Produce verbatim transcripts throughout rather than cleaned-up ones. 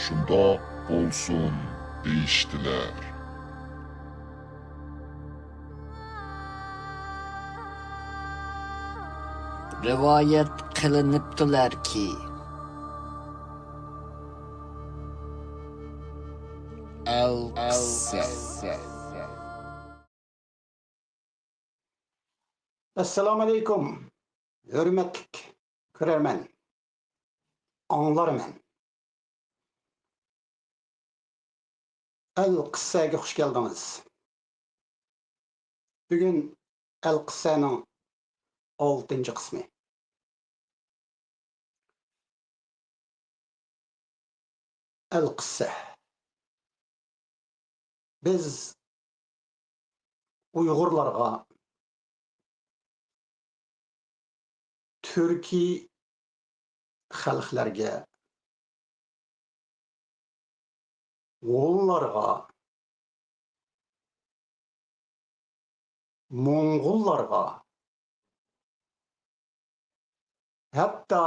شۇنداق بولسۇن دېيىشتىلەر. رىۋايەت قىلىنىپتۇلەركى، ئەلقىسسە. ئەسسالامۇئەلەيكۇم، ھۆرمەتلىك كۆرەرمەن، ئاڭلارمەن. ئەلقىسسەگە خۇش كەلدىڭىز. بۈگۈن ئەلقىسسەنىڭ ئالتىنچى قىسمى. ئەلقىسسە. بىز ئۇيغۇرلارغا، تۈركىي خەلقلەرگە، ھونلارغا، موڭغۇللارغا، ھەتتا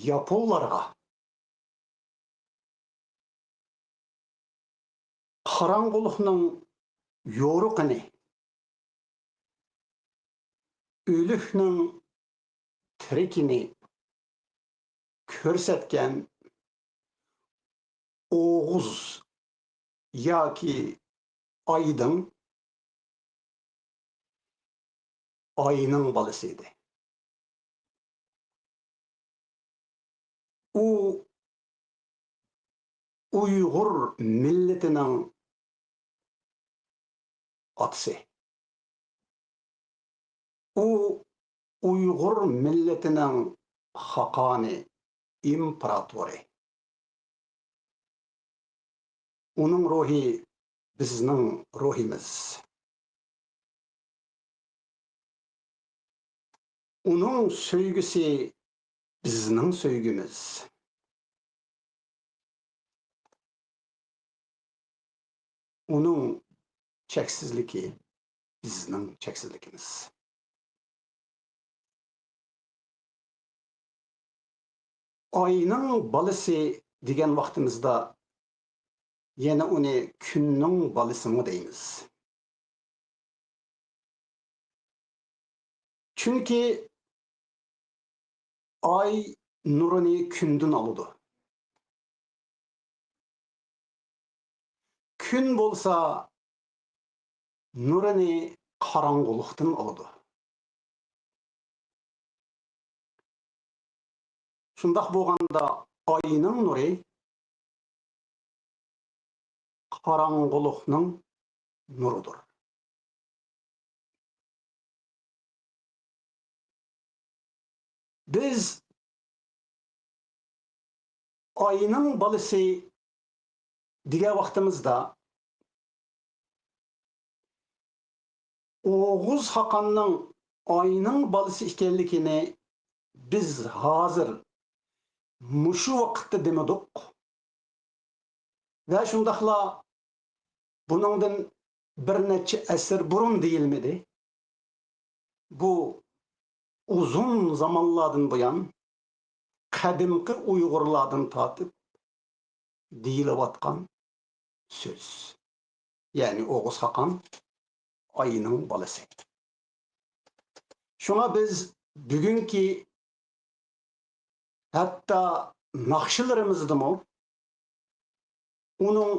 ياپونلارغا قاراڭغۇلۇقنىڭ يورۇقىنى، ئۆلۈكنىڭ تىرىكىنى كۆرسەتكەن ئوغۇز ياكى ئايدىڭ ئاينىڭ بالىسى ئىدى. ئۇ ئۇيغۇر مىللىتىنىڭ ئاتىسى. ئۇ ئۇيغۇر مىللىتىنىڭ خاقانى ئىمپېراتورى. ئۇنىڭ روھى بىزنىڭ روھىمىز. ئۇنىڭ سۆيگۈسى بىزنىڭ سۆيگۈمىز. ئۇنىڭ چەكسىزلىكى بىزنىڭ چەكسىزلىكىمىز. ئاينىڭ بالىسى دېگەن ۋاقتىمىزدا يەنە ئۇنى كۈننىڭ بالىسىمۇ دەيمىز. چۈنكى ئاي نۇرىنى كۈندىن ئالىدۇ. كۈن بولسا نۇرىنى قاراڭغۇلۇقتىن ئالىدۇ. شۇنداق بولغاندا ئاينىڭ نۇرى قاراڭغۇلۇقنىڭ نۇرىدۇر. بىز ئاينىڭ بالىسى دېگەن ۋاقتىمىزدا، ئوغۇز خاقاننىڭ ئاينىڭ بالىسى ئىكەنلىكىنى بىز ھازىر مۇشۇ ۋاقىتتا دېمىدۇق. ۋە شۇنداقلا بۇنىڭدىن بىر نەچچە ئەسىر بۇرۇن دېيىلمىدى. بۇ ئۇزۇن زامانلاردىن بۇيان، قەدىمكى ئۇيغۇرلاردىن تارتىپ دېيىلىۋاتقان سۆز. يەنى ئوغۇز خاقان ئاينىڭ بالىسى. شۇڭا بىز بۈگۈنكى ھەتتا ناخشىلىرىمىزدىمۇ ئۇنىڭ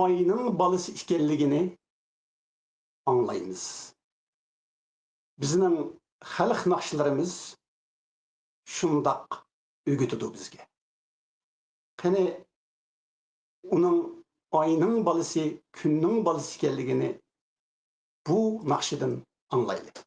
ئاينىڭ بالىسى ئىكەنلىكىنى ئاڭلايمىز. بىزنىڭ خەلق ناخشىلىرىمىز شۇنداق ئۆگىتىدۇ بىزگە. قېنى، ئۇنىڭ ئاينىڭ بالىسى، كۈننىڭ بالىسى ئىكەنلىكىنى بۇ ناخشىدىن ئاڭلايلى.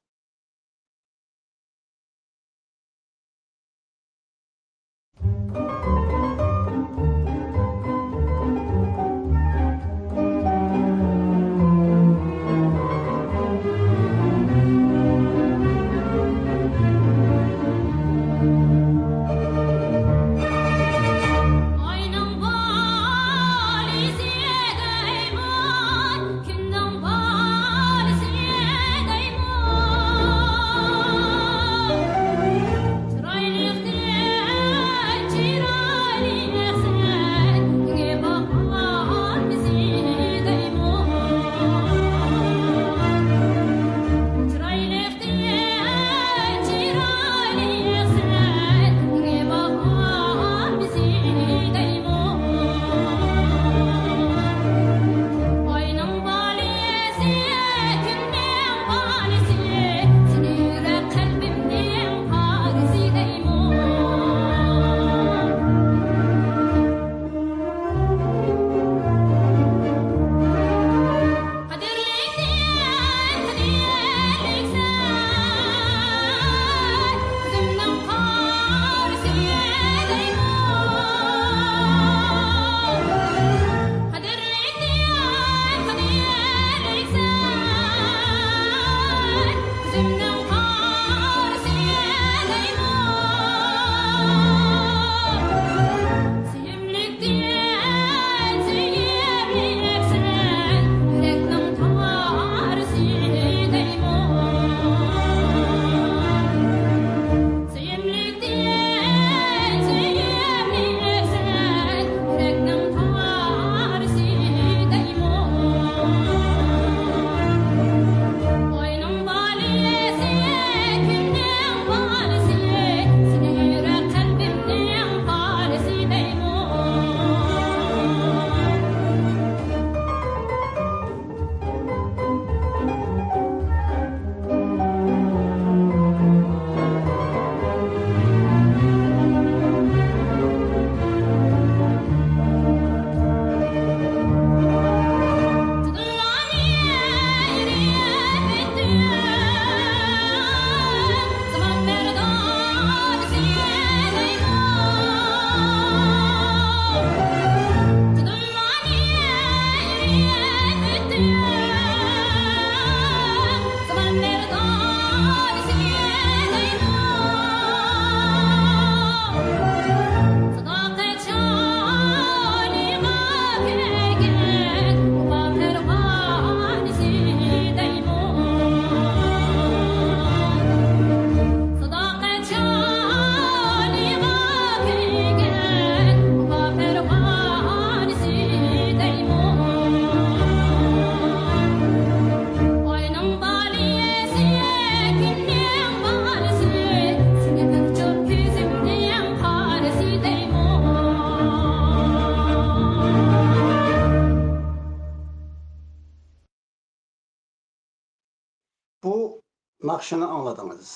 ناخشىنى ئاڭلىدىڭىز.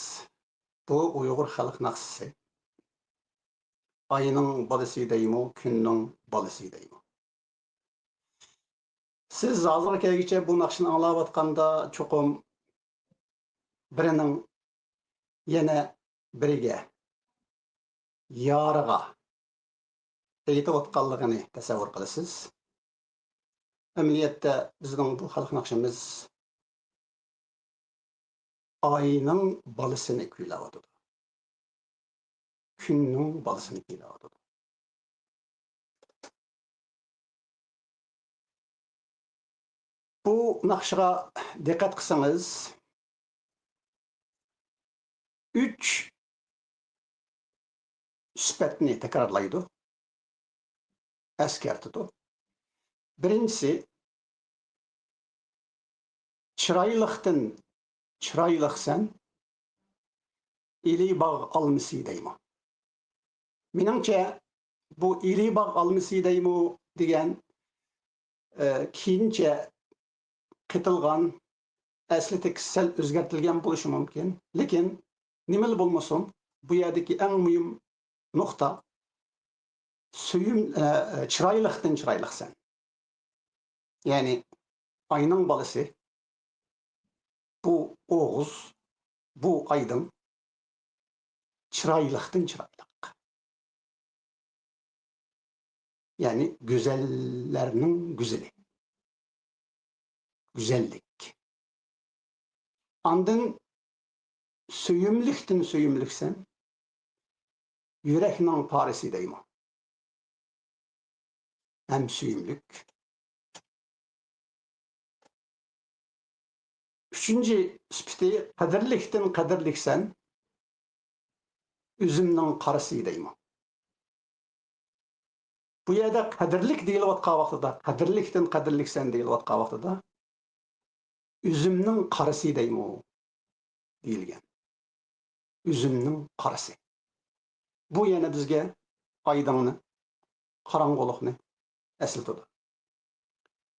بۇ ئۇيغۇر خەلق ناخشىسى. ئاينىڭ بالىسى دەيمۇ، كۈننىڭ بالىسى دەيمۇ. سىز ھازىرغا كەلگۈچە بۇ ناخشىنى ئاڭلاۋاتقاندا چوقۇم بىرىنىڭ يەنە بىرىگە، يارىغا ئېيتىۋاتقانلىقىنى تەسەۋۋۇر قىلىسىز. ئەمەلىيەتتە بىزنىڭ بۇ خەلق ناخشىمىز ئاينىڭ بالىسىنى كۈيلەۋاتىدۇ. كۈننىڭ بالىسىنى كۈيلەۋاتىدۇ. بۇ ناخشىغا دىققەت قىلسىڭىز، ئۈچ سۈپەتنى تەكرارلايدۇ، ئەسكەرتىدۇ. بىرىنچىسى، چىرايلىقتىن چىرايلىقسەن، ئىلى باغ ئالمىسى دەيمۇ. مېنىڭچە، بۇ ئىلى باغ ئالمىسى دەيمۇ دېگەن، ئە، كېيىنچە قېتىلغان، ئەسلى تېكىست سەل ئۆزگەرتىلگەن بولۇشى مۇمكىن. لېكىن نېمىلا بولمىسۇن، بۇ يەردىكى ئەڭ مۇھىم نۇقتا، سۆيۈم-، ئە، ئە، چىرايلىقتىن چىرايلىقسەن. يەنى ئاينىڭ بالىسى، بۇ ئوغۇز، بۇ ئايدىڭ، چىرايلىقتىن چىرايلىق. يەنى گۈزەللەرنىڭ گۈزىلى. گۈزەللىك. ئاندىن سۆيۈملۈكتىن سۆيۈملۈكسەن، يۈرەكنىڭ پارىسى دەيمۇ. ھەم سۆيۈملۈك. ئۈچىنچى سۈپىتى، قەدىرلىكتىن قەدىرلىكسەن، ئۈزۈمنىڭ قارىسى دەيمۇ. بۇ يەردە قەدىرلىك دېيىلىۋاتقان ۋاقتىدا، قەدىرلىكتىن قەدىرلىكسەن دېيىلىۋاتقان ۋاقتىدا، ئۈزۈمنىڭ قارىسى دەيمۇ دېيىلگەن. ئۈزۈمنىڭ قارىسى. بۇ يەنە بىزگە ئايدىڭنى، قاراڭغۇلۇقنى ئەسلىتىدۇ.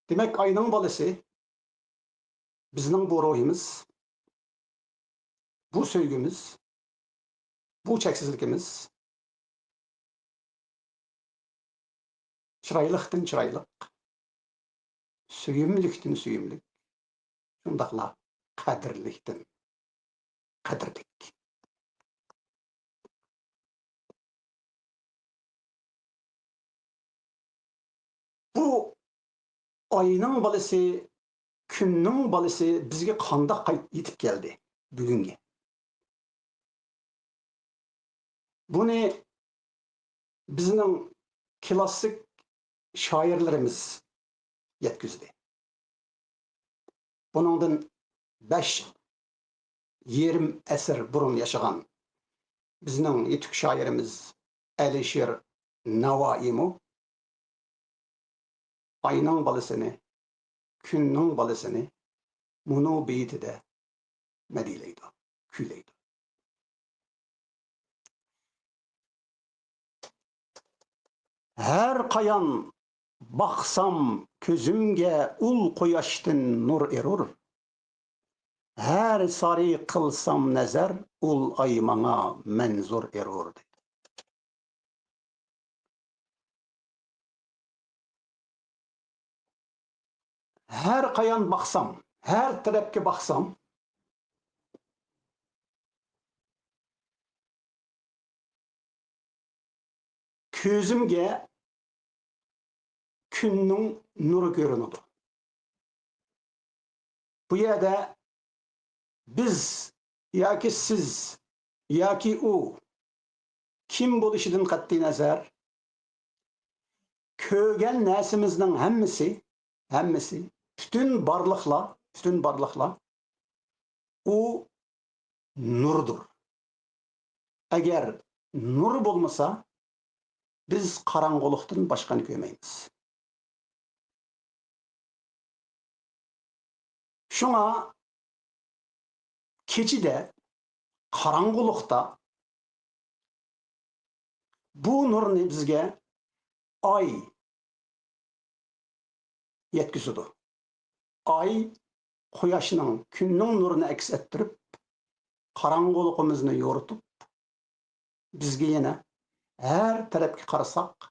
دېمەك، ئاينىڭ بالىسى بىزنىڭ بۇ روھىمىز، بۇ سۆيگۈمىز، بۇ چەكسىزلىكىمىز، چىرايلىقتىن چىرايلىق، سۆيۈملۈكتىن سۆيۈملۈك، شۇنداقلا قەدىرلىكتىن قەدىرلىك. بۇ ئاينىڭ بالىسى، كۈننىڭ بالىسى بىزگە قانداق قايت-، يېتىپ كەلدى بۈگۈنگە؟ بۇنى بىزنىڭ كلاسسىك شائىرلىرىمىز يەتكۈزدى. بۇنىڭدىن بەش يېرىم ئەسىر بۇرۇن ياشىغان بىزنىڭ يېتۈك شائىرىمىز ئەلىشىر نەۋائىيمۇ ئاينىڭ بالىسىنى، كۈننىڭ بالىسىنى مۇنۇ بېيىتىدە مەدھىيلەيدۇ، كۈيلەيدۇ. ھەر قايان باقسام كۆزۈمگە ئۇل قۇياشتىن نۇر ئېرۇر. ھەر سارى قىلسام نەزەر، ئۇل ئاي ماڭا مەنزۇر ئېرۇر، دەيدۇ. ھەر قايان باقسام، ھەر تەرەپكە باقسام، كۆزۈمگە كۈننىڭ نۇرى كۆرۈنىدۇ. بۇ يەردە بىز ياكى سىز ياكى ئۇ كىم بولۇشىدىن قەتئىينەزەر، كۆرگەن نەرسىمىزنىڭ ھەممىسى، ھەممىسى، پۈتۈن بارلىقلار، پۈتۈن بارلىقلار ئۇ نۇردۇر. ئەگەر نۇر بولمىسا، بىز قاراڭغۇلۇقتىن باشقىنى كۆرمەيمىز. شۇڭا كېچىدە، قاراڭغۇلۇقتا بۇ نۇرنى بىزگە ئاي يەتكۈزىدۇ. ئاي قۇياشنىڭ، كۈننىڭ نۇرىنى ئەكس ئەتتۈرۈپ، قاراڭغۇلۇقىمىزنى يورۇتۇپ، بىزگە يەنە ھەر تەرەپكە قارىساق،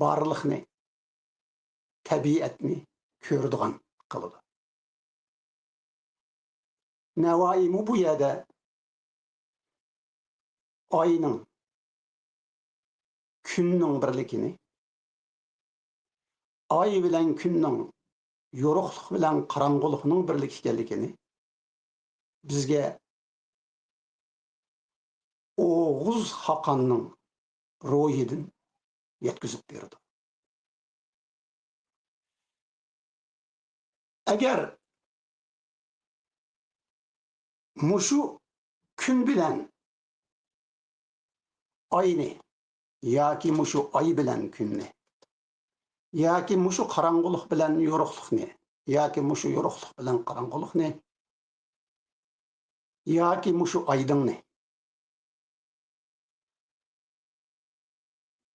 بارلىقنى، تەبىئەتنى كۆرىدىغان قىلىدۇ. نەۋائىمۇ بۇ يەردە ئاينىڭ، كۈننىڭ بىرلىكىنى، ئاي بىلەن كۈننىڭ، يورۇقلۇق بىلەن قاراڭغۇلۇقنىڭ بىرلىك ئىكەنلىكىنى بىزگە ئوغۇز خاقاننىڭ روھىدىن يەتكۈزۈپ بېرىدۇ. ئەگەر مۇشۇ كۈن بىلەن ئاينى ياكى مۇشۇ ئاي بىلەن كۈننى ياكى مۇشۇ قاراڭغۇلۇق بىلەن يورۇقلۇقنى ياكى مۇشۇ يورۇقلۇق بىلەن قاراڭغۇلۇقنى ياكى مۇشۇ ئايدىڭنى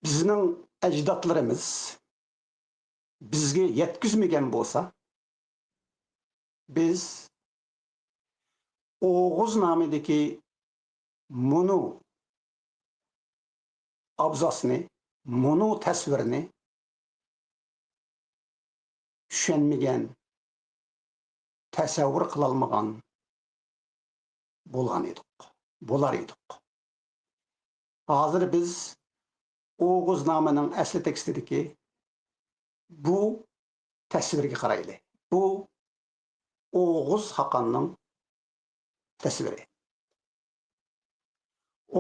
بىزنىڭ ئەجدادلىرىمىز بىزگە يەتكۈزمىگەن بولسا، بىز ئوغۇز نامىدىكى مۇنۇ ئابزاسنى، مۇنۇ تەسۋىرنى چۈشەنمىگەن، تەسەۋۋۇر قىلالمىغان بولغان ئىدۇق، بولار ئىدۇق. ھازىر بىز ئوغۇزنامىنىڭ ئەسلى تېكىستىدىكى بۇ تەسۋىرگە قارايلى. بۇ ئوغۇز خاقاننىڭ تەسۋىرى.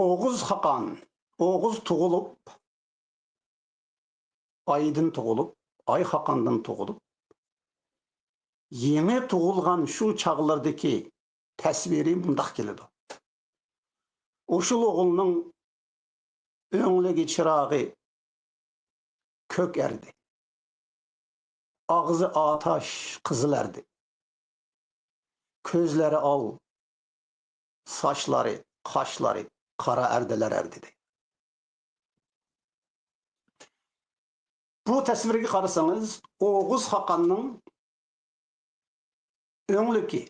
ئوغۇز خاقان، ئوغۇز تۇغۇلۇپ، ئايدىن تۇغۇلۇپ، ئاي خاقاندىن تۇغۇلۇپ، يېڭى تۇغۇلغان شۇ چاغلىرىدىكى تەسۋىرى مۇنداق كېلىدۇ. ئوشۇل ئوغۇلنىڭ ئۆڭلۈكى چىراغى كۆك ئەردى. ئاغزى ئاتاش قىزىل ئەردى. كۆزلىرى ئال، ساچلىرى، قاشلىرى قارا ئەردىلەر ئەردى. بۇ تەسۋىرگە قارىسىڭىز، ئوغۇز خاقاننىڭ ئۆڭلۈكى.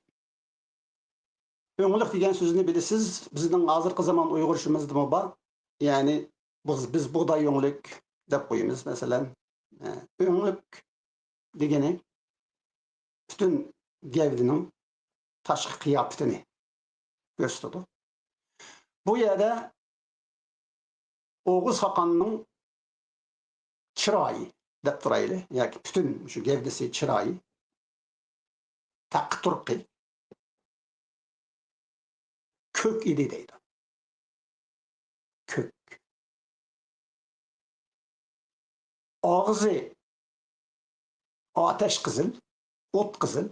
ئۆڭلۈك دېگەن سۆزنى بىلىسىز، بىزنىڭ ھازىرقى زامان ئۇيغۇرچىمىزدىمۇ بار. يەنى بىز، بىز بۇغداي ئۆڭلۈك دەپ قويىمىز، مەسىلەن. ئە، ئۆڭلۈك دېگىنى پۈتۈن گەۋدىنىڭ تاشقى قىياپىتىنى كۆرسىتىدۇ. بۇ يەردە ئوغۇز خاقاننىڭ چىرايى دەپ تۇرايلى، ياكى پۈتۈن شۇ گەۋدىسى، چىرايى، تەققە تۇرقى كۆك ئىدى دەيدۇ. كۆك. ئاغزى ئاتەش قىزىل، ئوت قىزىل.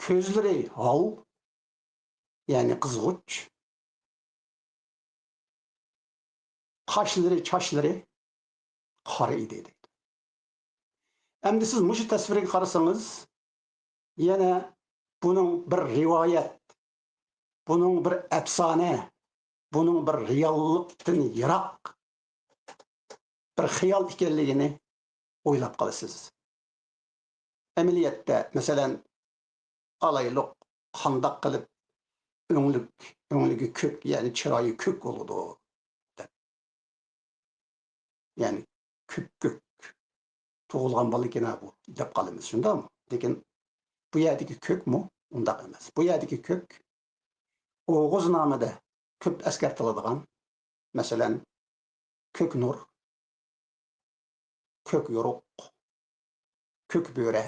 كۆزلىرى ھال، يەنى قىزغۇچ. قاشلىرى، چاچلىرى قارا ئىدى دەيدۇ. ئەمدى سىز مۇشۇ تەسۋىرگە قارىسىڭىز، يەنە بۇنىڭ بىر رىۋايەت، بۇنىڭ بىر ئەپسانە، بۇنىڭ بىر رېئاللىقتىن يىراق بىر خىيال ئىكەنلىكىنى ئويلاپ قالىسىز. ئەمەلىيەتتە، مەسىلەن، ئالايلۇق، قانداق قىلىپ ئۆڭلۈك، ئۆڭلۈكى كۆك، يەنى چىرايى كۆك بولىدۇ دەپ. يەنى كۆپكۆك تۇغۇلغان بالىكەن بۇ دەپ قالىمىز، شۇنداقمۇ؟ لېكىن بۇ يەردىكى كۆكمۇ ئۇنداق ئەمەس. بۇ يەردىكى كۆك ئوغۇزنامىدە كۆپ ئەسكەرتىلىدىغان، مەسىلەن، كۆك نۇر، كۆك يورۇق، كۆك بۆرە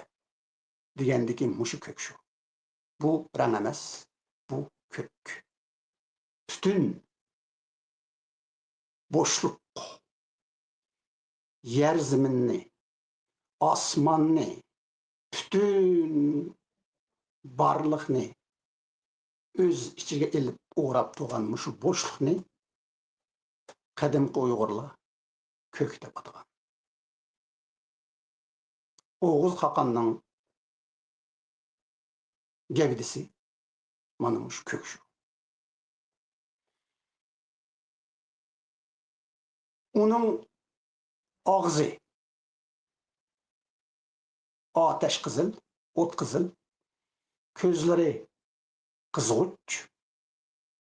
دېگەندىكى مۇشۇ كۆك شۇ. بۇ رەڭ ئەمەس، بۇ كۆك. پۈتۈن بوشلۇق، يەر زېمىننى، ئاسماننى، پۈتۈن بارلىقنى ئۆز ئىچىگە ئېلىپ ئوراپ تۇرغان مۇشۇ بوشلۇقنى قەدىمكى ئۇيغۇرلار كۆك دەپ ئاتىغان. ئوغۇز خاقاننىڭ گەۋدىسى مانا مۇشۇ كۆك شۇ. ئۇنىڭ ئاغزى ئاتەش قىزىل، ئوت قىزىل، كۆزلىرى قىزغۇچ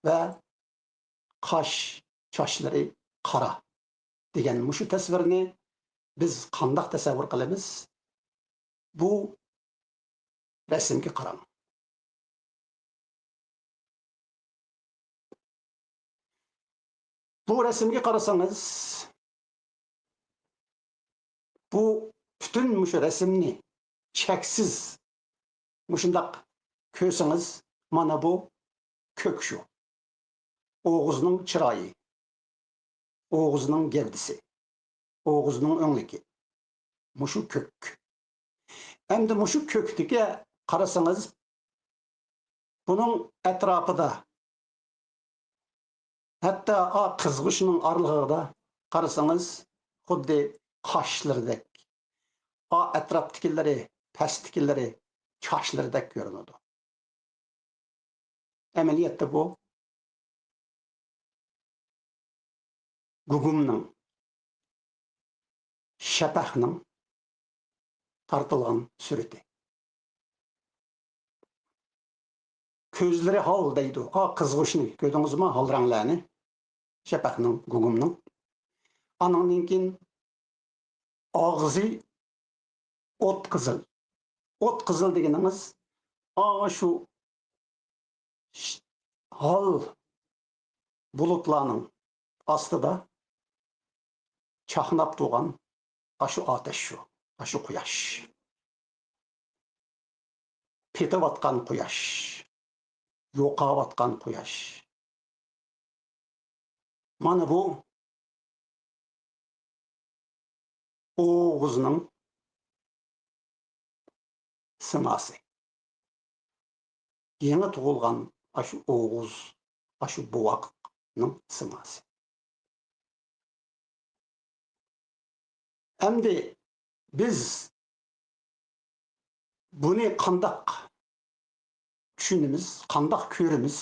ۋە قاش، چاچلىرى قارا دېگەن مۇشۇ تەسۋىرنى بىز قانداق تەسەۋۋۇر قىلىمىز؟ بۇ رەسىمگە قاراڭ. بۇ رەسىمگە قارىسىڭىز، بۇ پۈتۈن مۇشۇ رەسىمنى چەكسىز مۇشۇنداق كۆرسىڭىز، مانا بۇ كۆك شۇ. ئوغۇزنىڭ چىرايى، ئوغۇزنىڭ گەۋدىسى، ئوغۇزنىڭ ئۆڭلۈكى. مۇشۇ كۆك. ئەمدى مۇشۇ كۆكتىكى قارىسىڭىز، بۇنىڭ ئەتراپىدا، ھەتتا ئا قىزغۇچنىڭ ئارىلىقىدا قارىسىڭىز، خۇددى قاشلىرىدەك، ئا ئەتراپتىكىلىرى، پەستىكىلىرى چاچلىرىدەك كۆرۈنىدۇ. ئەمەلىيەتتە بۇ گۇگۇمنىڭ، شەپەقنىڭ تارتىلغان سۈرىتى. كۆزلىرى ھال دەيدۇ. ئا قىزغۇچنى كۆردىڭىزمۇ؟ ھال رەڭلەرنى. شەپەقنىڭ، گۇگۇمنىڭ. ئانىڭدىن كېيىن ئاغزى ئوت قىزىل. ئوت قىزىل دېگىنىڭىز ئاشۇ ھال بۇلۇتلارنىڭ ئاستىدا چاقناپ تۇرغان ئاشۇ ئاتەش شۇ، ئاشۇ قۇياش. پېتىۋاتقان قۇياش، يوقاۋاتقان قۇياش. مانا بۇ ئوغۇزنىڭ سىماسى. يېڭى تۇغۇلغان ئاشۇ ئوغۇز، ئاشۇ بوۋاقنىڭ سىماسى. ئەمدى بىز بۇنى قانداق چۈشىنىمىز، قانداق كۆرىمىز؟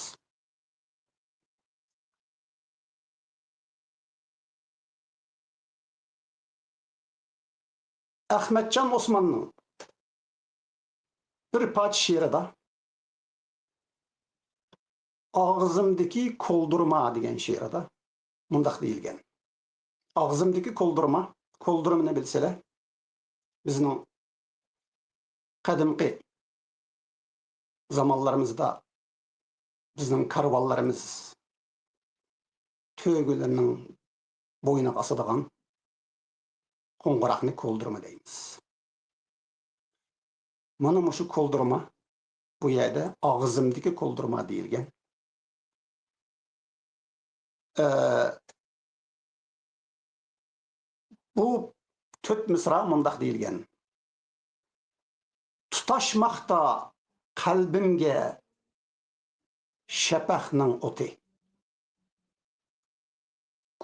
ئەخمەتجان ئوسماننىڭ بىر پارچە شېئىرىدا، ئاغزىمدىكى كولدۇرما دېگەن شېئىرىدا مۇنداق دېيىلگەن. ئاغزىمدىكى كولدۇرما، كولدۇرمىنى بىلسىلەر، بىزنىڭ قەدىمكى زامانلىرىمىزدا بىزنىڭ كارۋانلىرىمىز تۆگىلىرىنىڭ بوينىغا ئاسىدىغان قوڭغۇراقنى كولدۇرما دەيمىز. مانا مۇشۇ كولدۇرما، بۇ يەردە ئاغزىمدىكى كولدۇرما دېيىلگەن. ئە، بۇ تۆت مىسرا مۇنداق دېيىلگەن: تۇتاشماقتا قەلبىمگە شەپەقنىڭ ئوتى،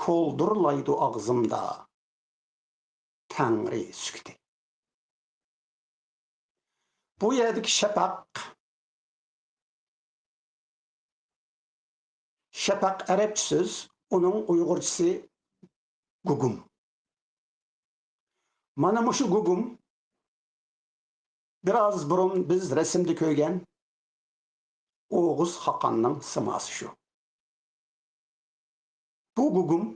كولدۇرلايدۇ ئاغزىمدا تەڭرى سۈكۈتى. بۇ يەردىكى شەپەق، شەپەق ئەرەبچە سۆز، ئۇنىڭ ئۇيغۇرچىسى گۇگۇم. مانا مۇشۇ گۇگۇم بىراز بۇرۇن بىز رەسىمدە كۆرگەن ئوغۇز خاقاننىڭ سىماسى شۇ. بۇ گۇگۇم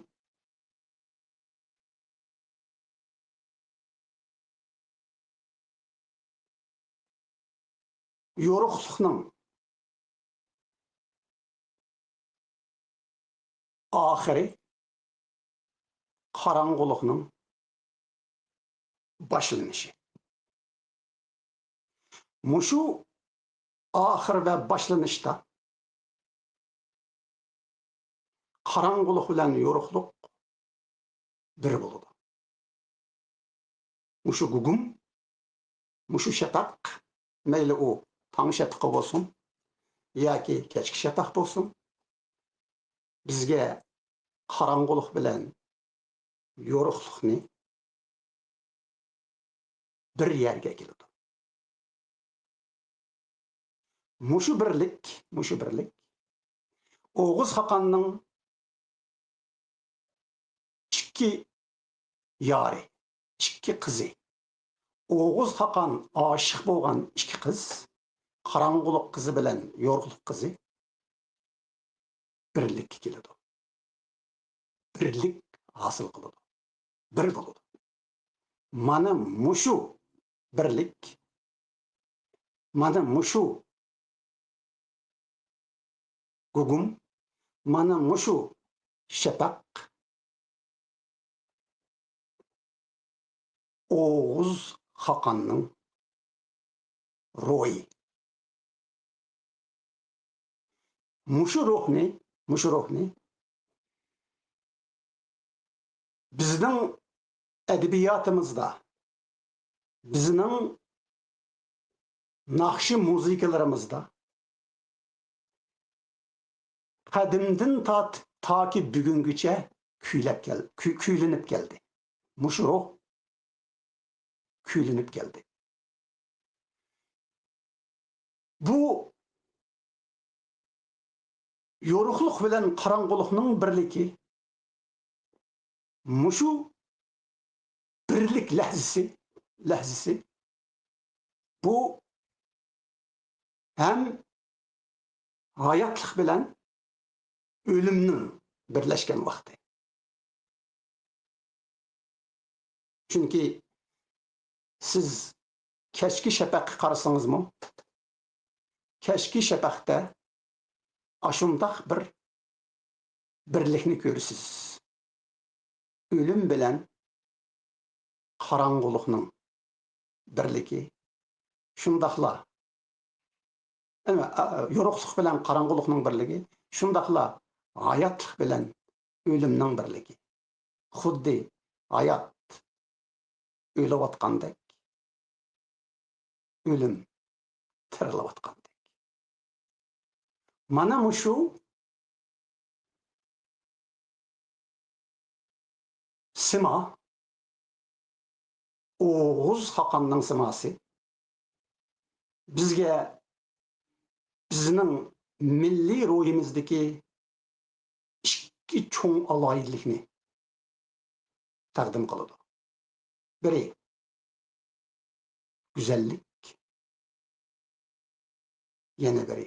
يورۇقلۇقنىڭ ئاخىرى، قاراڭغۇلۇقنىڭ باشلىنىشى. مۇشۇ ئاخىر ۋە باشلىنىشتا قاراڭغۇلۇق بىلەن يورۇقلۇق بىر بولىدۇ. مۇشۇ گۇگۇم، مۇشۇ شەپەق، مەيلى ئۇ تاڭ شەپىقى بولسۇن ياكى كەچكى شەپەق بولسۇن، بىزگە قاراڭغۇلۇق بىلەن يورۇقلۇقنى بىر يەرگە ئەكېلىدۇ. مۇشۇ بىرلىك، مۇشۇ بىرلىك ئوغۇز خاقاننىڭ ئىككى يارى، ئىككى قىزى. ئوغۇز خاقان ئاشىق بولغان ئىككى قىز، قاراڭغۇلۇق قىزى بىلەن يورۇقلۇق قىزى. بىرلىككە كېلىدۇ. بىرلىك ھاسىل قىلىدۇ. بىر بولىدۇ. مانا مۇشۇ بىرلىك، مانا مۇشۇ گۇگۇم، مانا مۇشۇ شەپەق ئوغۇز خاقاننىڭ روھى. مۇشۇ روھنى، مۇشۇ روھنى بىزنىڭ ئەدەبىياتىمىزدا، بىزنىڭ ناخشا مۇزىكىلىرىمىزدا قەدىمدىن تارتىپ تاكى بۈگۈنگىچە كۈيلەپ كەل-، كۈ-، كۈيلىنىپ كەلدى. مۇشۇ روھ كۈيلىنىپ كەلدى. بۇ يورۇقلۇق بىلەن قاراڭغۇلۇقنىڭ بىرلىكى، مۇشۇ بىرلىك لەھزىسى، لەھزىسى، بۇ ھەم ھاياتلىق بىلەن ئۆلۈمنىڭ بىرلەشكەن ۋاقتى. چۈنكى سىز كەچكى شەپەققە قارىسىڭىزمۇ، كەچكى شەپەقتە ئاشۇنداق بىر بىرلىكنى كۆرىسىز. ئۆلۈم بىلەن قاراڭغۇلۇقنىڭ بىرلىكى شۇنداقلا، ئە، ئە، يورۇقلۇق بىلەن قاراڭغۇلۇقنىڭ بىرلىكى شۇنداقلا ھاياتلىق بىلەن ئۆلۈمنىڭ بىرلىكى. خۇددى ھايات ئۆلۈۋاتقاندەك، ئۆلۈم تىرىلىۋاتقاندەك. مانا مۇشۇ سىما، ئوغۇز خاقاننىڭ سىماسى بىزگە بىزنىڭ مىللىي روھىمىزدىكى ئىككى چوڭ ئالاھىدىلىكنى تەقدىم قىلىدۇ. بىرى گۈزەللىك، يەنە بىرى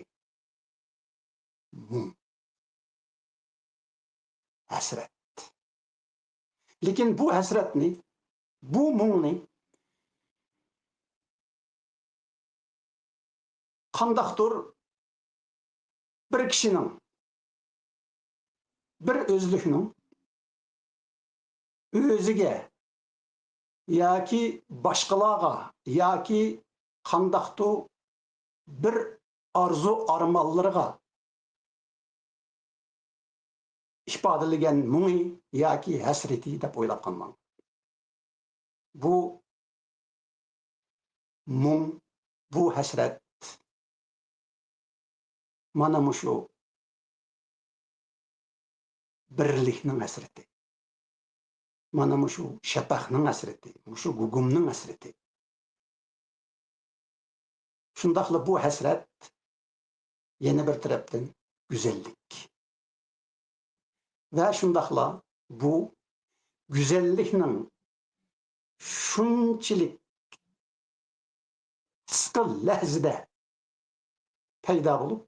مۇڭ، ھەسرەت. لېكىن بۇ ھەسرەتنى، بۇ مۇڭنى قانداقتۇر بىر كىشىنىڭ، بىر ئۆزلۈكنىڭ ئۆزىگە ياكى باشقىلارغا ياكى قانداقتۇ بىر ئارزۇ ئارمانلىرىغا ئىپادىلىگەن مۇڭى ياكى ھەسرىتى دەپ ئويلاپ قالماڭ. بۇ مۇڭ، بۇ ھەسرەت مانا مۇشۇ بىرلىكنىڭ ھەسرىتى. مانا مۇشۇ شەپەقنىڭ ھەسرىتى، مۇشۇ گۇگۇمنىڭ ھەسرىتى. شۇنداقلا بۇ ھەسرەت يەنە بىر تەرەپتىن گۈزەللىك. ۋە شۇنداقلا بۇ گۈزەللىكنىڭ شۇنچىلىك قىسقا لەھزىدە پەيدا بولۇپ،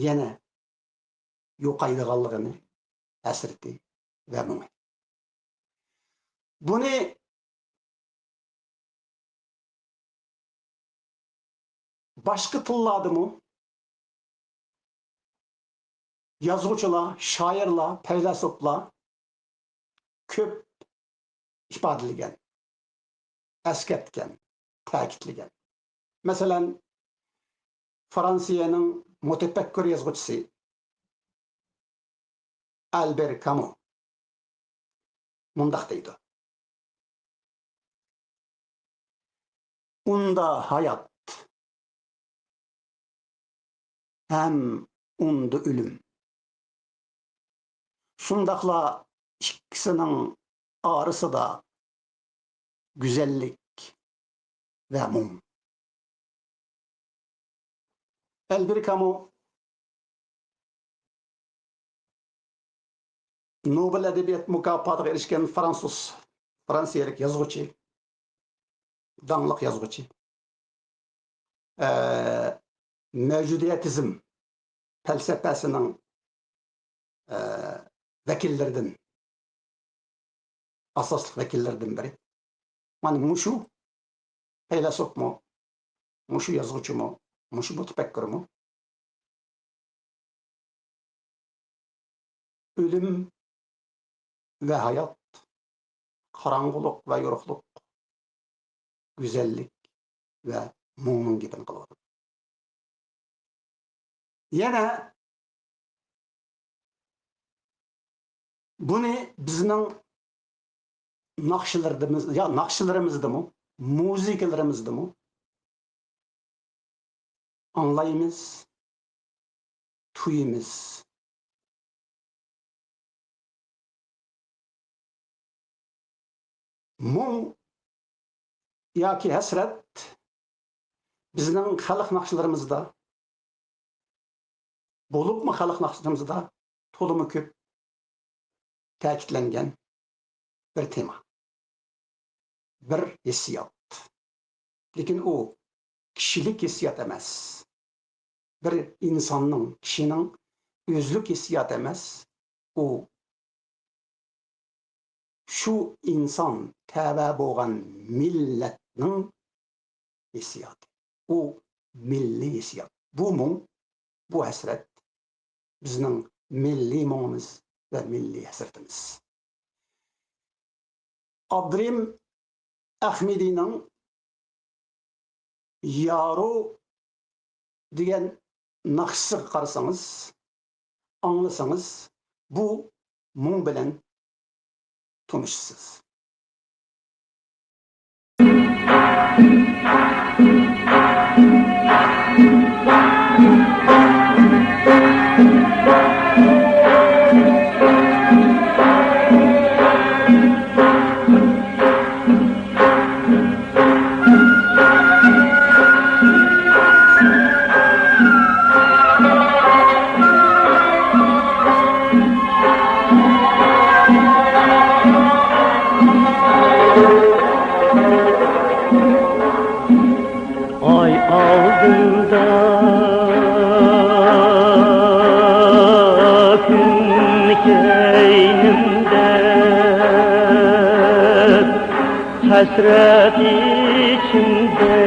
يەنە يوقايدىغانلىقىنى ھەسرىتى ۋە مۇڭى. بۇنى باشقا تىللاردىمۇ يازغۇچىلار، شائىرلار، پەيلاسوپلار كۆپ ئىپادىلىگەن، ئەسكەرتكەن، تەكىتلىگەن. مەسىلەن، فرانسىيەنىڭ مۇتەپەككۇر يازغۇچىسى ئالبېر كامۇ مۇنداق دەيدۇ: ئۇندا ھايات ھەم ئۇندا ئۆلۈم. شۇنداقلا ئىككىسىنىڭ ئارىسىدا گۈزەللىك ۋە مۇڭ. ئەلبېر كامۇ نوبېل ئەدەبىيات مۇكاپاتىغا ئېرىشكەن فرانسۇز، فرانسىيەلىك يازغۇچى، داڭلىق يازغۇچى. ئە، مەۋجۇدىيەتىزم پەلسەپەسىنىڭ ئە، ۋەكىللىرىدىن، ئاساسلىق ۋەكىللىرىدىن بىرى. مانا مۇشۇ پەيلاسوپمۇ، مۇشۇ يازغۇچىمۇ، مۇشۇ مۇتەپەككۇرمۇ ئۆلۈم ۋە ھايات، قاراڭغۇلۇق ۋە يورۇقلۇق، گۈزەللىك ۋە مۇڭنىڭ گېپىنى قىلىۋاتىدۇ. يەنە بۇنى بىزنىڭ ناخشىلىرىمىز-، يا ناخشىلىرىمىزدىمۇ، مۇزىكىلىرىمىزدىمۇ ئاڭلايمىز، تۇيىمىز. مۇڭ ياكى ھەسرەت بىزنىڭ خەلق ناخشىلىرىمىزدا، بولۇپمۇ خەلق ناخشىلىرىمىزدا تولىمۇ كۆپ تەكىتلەنگەن بىر تېما، بىر ھېسسىيات. لېكىن ئۇ كىشىلىك ھېسسىيات ئەمەس. بىر ئىنساننىڭ، كىشىنىڭ ئۆزلۈك ھېسسىياتى ئەمەس. ئۇ شۇ ئىنسان تەۋە بولغان مىللەتنىڭ ھېسسىياتى. ئۇ مىللىي ھېسسىيات. بۇ مۇڭ، بۇ ھەسرەت بىزنىڭ مىللىي مۇڭىمىز ۋە مىللىي ھەسرىتىمىز. ئابدۇرېھىم ئەخمىدىنىڭ يارۇ دېگەن ناخشىسىغا قارىسىڭىز، ئاڭلىسىڭىز، بۇ مۇڭ بىلەن تونۇشىسىز. ئاي ئالدىمدا، كۈن كەينىمدە، ھەسرەت ئىچىمدە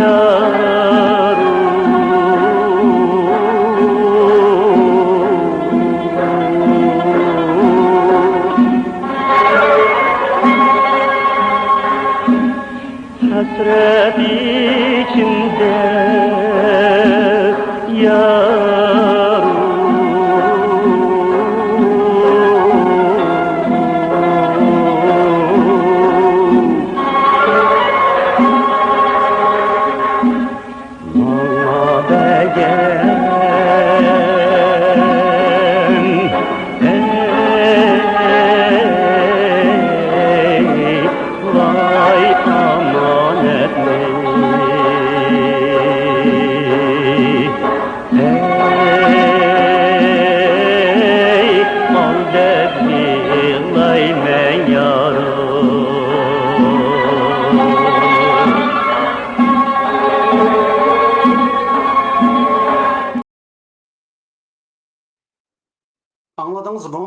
يارۇم. ھەسرەت ئىچىمدە يارۇم. ماڭا بەرگەن، ئەي، ۋاي ئامانەتنى. ئەي، ئال دەپ يىغلايمەن يارۇم. ئاڭلىدىڭىزمۇ؟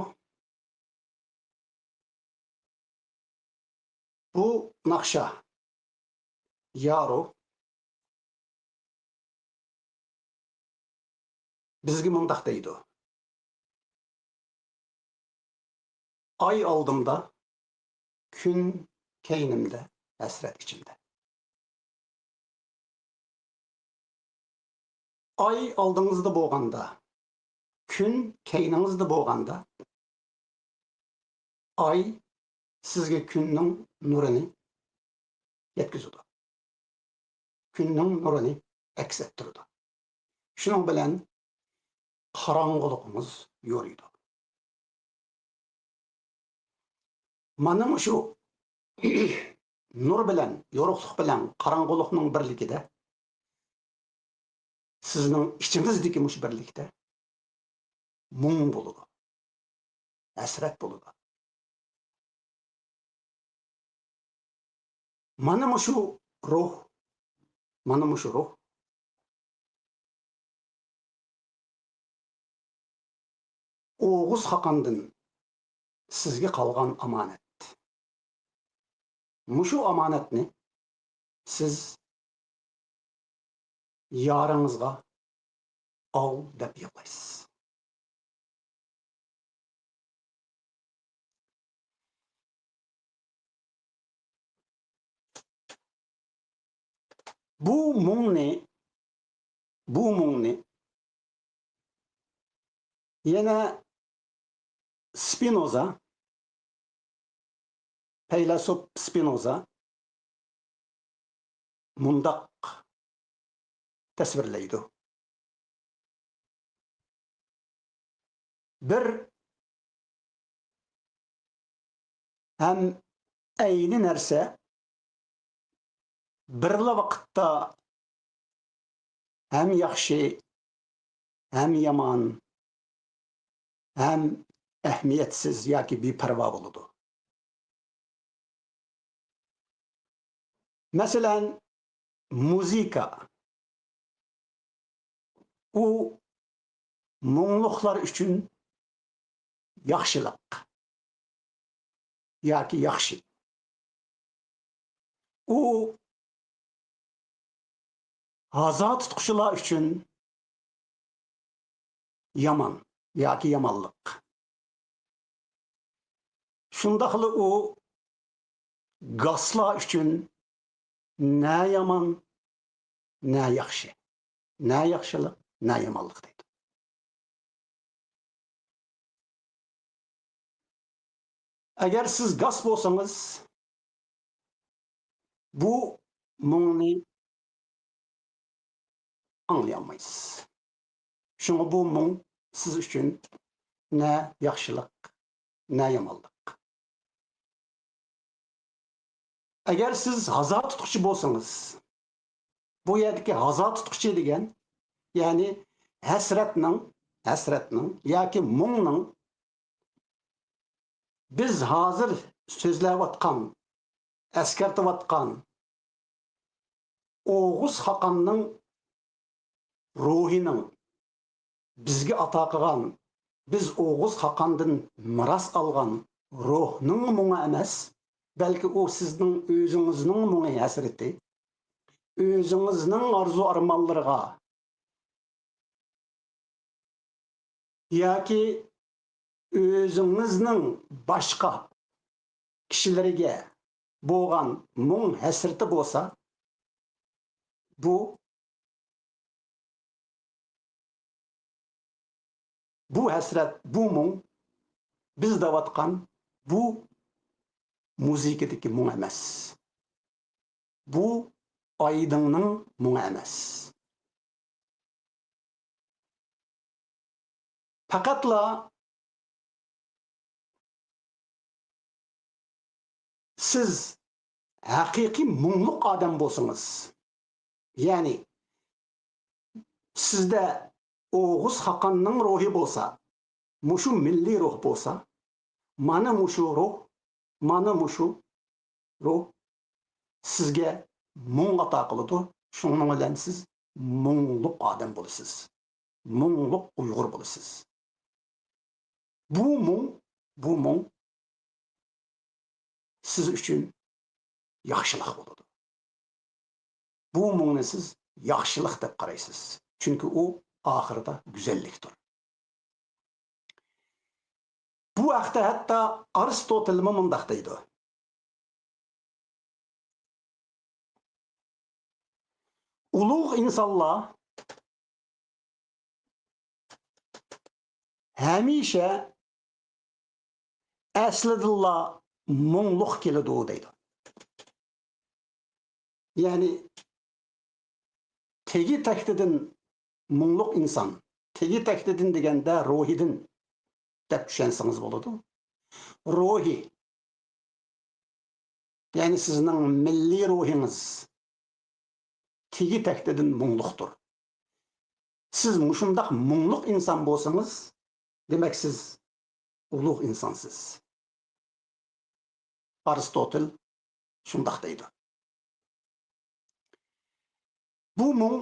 بۇ ناخشا يارۇ بىزگە مۇنداق دەيدۇ: ئاي ئالدىمدا، كۈن كەينىمدە، ھەسرەت ئىچىمدە. ئاي ئالدىڭىزدا بولغاندا، كۈن كەينىڭىزدە بولغاندا، ئاي سىزگە كۈننىڭ نۇرىنى يەتكۈزىدۇ. كۈننىڭ نۇرىنى ئەكس ئەتتۈرىدۇ. شۇنىڭ بىلەن قاراڭغۇلۇقىڭىز يورۇيدۇ. مانا مۇشۇ نۇر بىلەن، يورۇقلۇق بىلەن قاراڭغۇلۇقنىڭ بىرلىكىدە، سىزنىڭ ئىچىڭىزدىكى مۇشۇ بىرلىكتە مۇڭ بولىدۇ، ھەسرەت بولىدۇ. مانا مۇشۇ روھ، مانا مۇشۇ روھ. ئوغۇز خاقاندىن سىزگە قالغان ئامانەت. مۇشۇ ئامانەتنى سىز يارىڭىزغا ئاۋ دەپ يىغلايسىز. بۇ مۇڭنى، بۇ مۇڭنى يەنە سپىنوزا، پەيلاسوپ سپىنوزا مۇنداق تەسۋىرلەيدۇ. بىر ھەم ئەينى نەرسە بىرلا ۋاقىتتا ھەم ياخشى، ھەم يامان، ھەم ئەھمىيەتسىز ياكى بىپەرۋا بولىدۇ. مەسىلەن، مۇزىكا. ئۇ مۇڭلۇقلار ئۈچۈن ياخشىلىق ياكى ياخشى. ئۇ ھازا تۇتقۇچىلار ئۈچۈن يامان ياكى يامانلىق. شۇنداقلا ئۇ گاسلار ئۈچۈن نە يامان، نە ياخشى، نە ياخشىلىق، نە يامانلىق دەيدۇ. ئەگەر سىز گاس بولسىڭىز، بۇ مۇڭنى ئاڭلىيالمايسىز. شۇڭا بۇ مۇڭ سىز ئۈچۈن نە ياخشىلىق، نە يامانلىق. ئەگەر سىز ھازا تۇتقۇچى بولسىڭىز، بۇ يەردىكى ھازا تۇتقۇچى دېگەن، يەنى ھەسرەتنىڭ، ھەسرەتنىڭ ياكى مۇڭنىڭ بىز ھازىر سۆزلەۋاتقان، ئەسكەرتىۋاتقان ئوغۇز خاقاننىڭ روھىنىڭ بىزگە ئاتا قىلغان، بىز ئوغۇز خاقاندىن مىراس ئالغان روھنىڭ مۇڭى ئەمەس، بەلكى ئۇ سىزنىڭ ئۆزىڭىزنىڭ مۇڭى، ھەسرىتى، ئۆزىڭىزنىڭ ئارزۇ-ئارمانلىرىغا ياكى ئۆزىڭىزنىڭ باشقا كىشىلەرگە بولغان مۇڭ-ھەسرىتى بولسا، بۇ، بۇ ھەسرەت، بۇ مۇڭ بىز دەۋاتقان بۇ مۇزىكىدىكى مۇڭ ئەمەس. بۇ ئايدىڭنىڭ مۇڭى ئەمەس. پەقەتلا سىز ھەقىقىي مۇڭلۇق ئادەم بولسىڭىز، يەنى سىزدە ئوغۇز خاقاننىڭ روھى بولسا، مۇشۇ مىللىي روھ بولسا، مانا مۇشۇ روھ، مانا مۇشۇ روھ سىزگە مۇڭ ئاتا قىلىدۇ. شۇنىڭ بىلەن سىز مۇڭلۇق ئادەم بولىسىز. مۇڭلۇق ئۇيغۇر بولىسىز. بۇ مۇڭ، بۇ مۇڭ سىز ئۈچۈن ياخشىلىق بولىدۇ. بۇ مۇڭنى سىز ياخشىلىق دەپ قارايسىز. چۈنكى ئۇ ئاخىرىدا گۈزەللىكتۇر. بۇ ھەقتە ھەتتا ئارستوتىلمۇ مۇنداق دەيدۇ: ئۇلۇغ ئىنسانلار ھەمىشە ئەسلىدىنلا مۇڭلۇق كېلىدۇ دەيدۇ. يەنى تېگى تەكتىدىن مۇڭلۇق ئىنسان، تېگى تەكتىدىن دېگەندە روھىدىن دەپ چۈشەنسىڭىز بولىدۇ. روھى، يەنى سىزنىڭ مىللىي روھىڭىز تېگى تەكتىدىن مۇڭلۇقتۇر. سىز مۇشۇنداق مۇڭلۇق ئىنسان بولسىڭىز، دېمەك، سىز ئۇلۇغ ئىنسانسىز. ئارستوتىل شۇنداق دەيدۇ. بۇ مۇڭ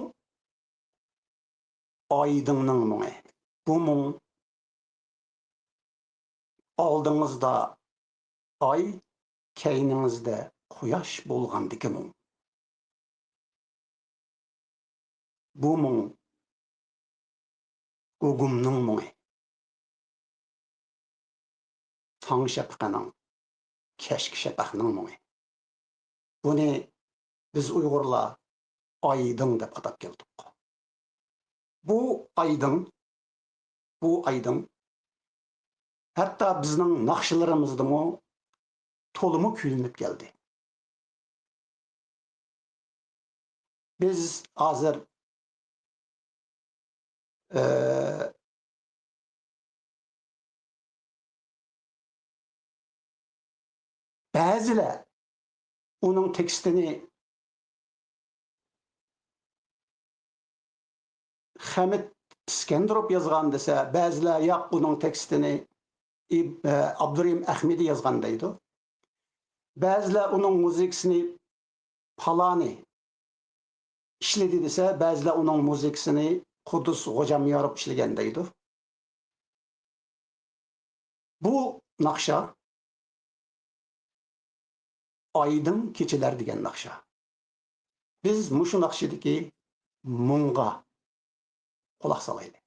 ئايدىڭنىڭ مۇڭى. بۇ مۇڭ ئالدىڭىزدا ئاي، كەينىڭىزدە قۇياش بولغاندىكى مۇڭ. بۇ مۇڭ گۇگۇمنىڭ مۇڭى. تاڭ شەپىقىنىڭ، كەچكى شەپەقنىڭ مۇڭى. بۇنى بىز ئۇيغۇرلار ئايدىڭ دەپ ئاتاپ كەلدۇق. بۇ ئايدىڭ، بۇ ئايدىڭ ھەتتا بىزنىڭ ناخشىلىرىمىزدىمۇ تولىمۇ كۈيلىنىپ كەلدى. بىز ھازىر، ئە، بەزىلەر ئۇنىڭ تېكىستىنى خەمىت ئىسكەندىروف يازغان دېسە، بەزىلەر ياق، ئۇنىڭ تېكىستىنى ئىب-، ئە، ئابدۇرېھىم ئەخمىدى يازغان دەيدۇ. بەزىلەر ئۇنىڭ مۇزىكىسىنى پالانى ئىشلىدى دېسە، بەزىلەر ئۇنىڭ مۇزىكىسىنى قۇددۇس غوجامياروف ئىشلىگەن دەيدۇ. بۇ ناخشا ئايدىڭ كېچىلەر دېگەن ناخشا. بىز مۇشۇ ناخشىدىكى مۇڭغا قۇلاق سالايلى.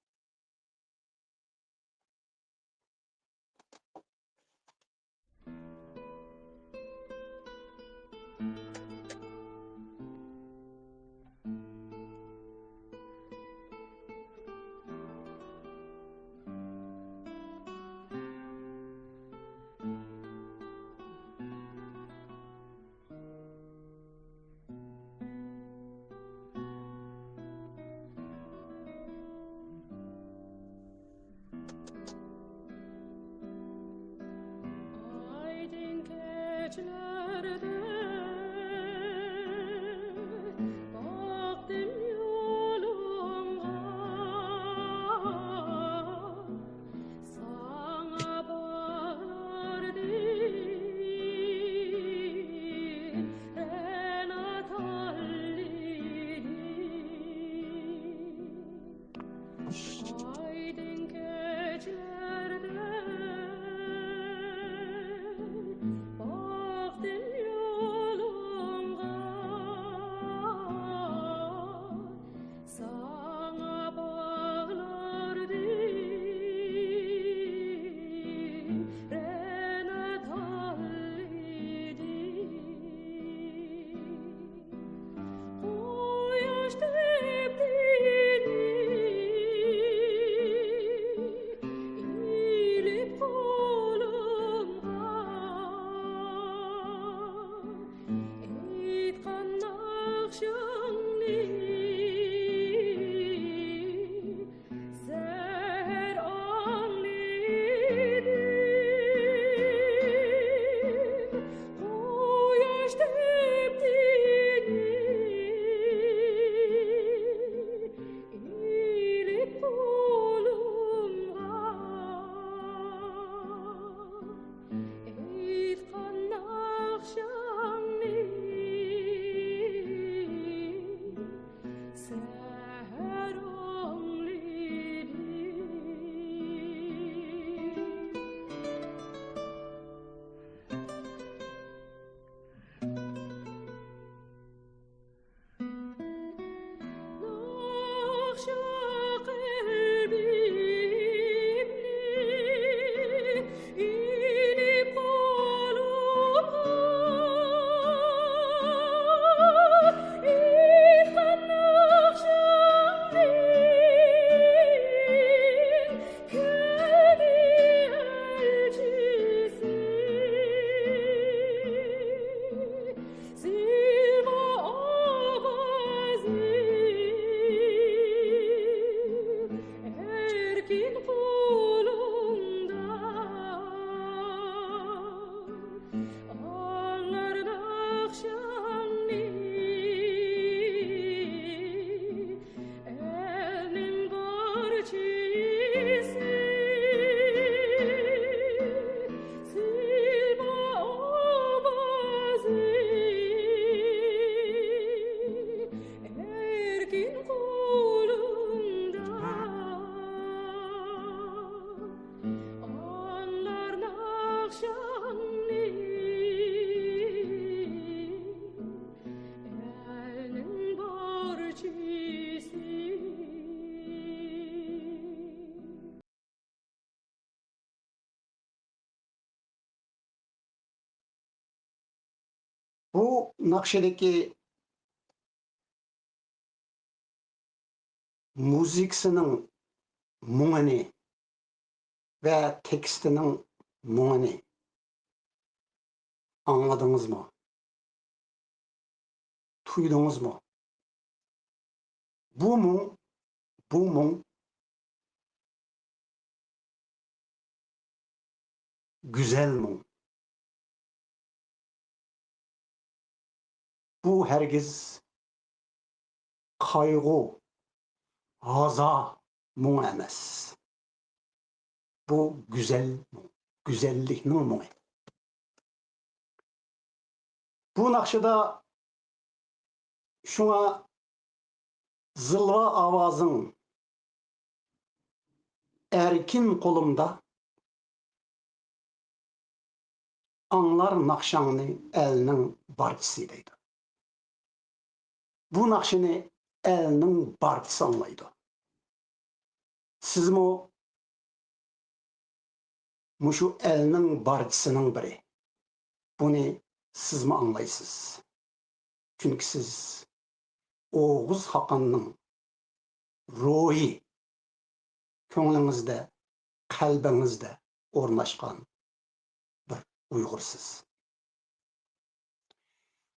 بۇ ناخشىدىكى مۇزىكىسىنىڭ مۇڭىنى ۋە تېكىستىنىڭ مۇڭىنى ئاڭلىدىڭىزمۇ؟ تۇيدىڭىزمۇ؟ بۇ مۇڭ، بۇ مۇڭ گۈزەل مۇڭ. بۇ ھەرگىز قايغۇ، ھازا مۇڭ ئەمەس. بۇ گۈزەل مۇڭ، گۈزەللىكنىڭ مۇڭى. بۇ ناخشىدا شۇڭا زىلۋا ئاۋازىڭ ئەركىن قولۇمدا، ئاڭلار ناخشاڭنى ئەلنىڭ بارچىسى دەيدۇ. بۇ ناخشىنى ئەلنىڭ بارچىسى ئاڭلايدۇ. سىزمۇ مۇشۇ ئەلنىڭ بارچىسىنىڭ بىرى. بۇنى سىزمۇ ئاڭلايسىز. چۈنكى سىز ئوغۇز خاقاننىڭ روھى كۆڭلىڭىزدە، قەلبىڭىزدە ئورناشقان بىر ئۇيغۇرسىز.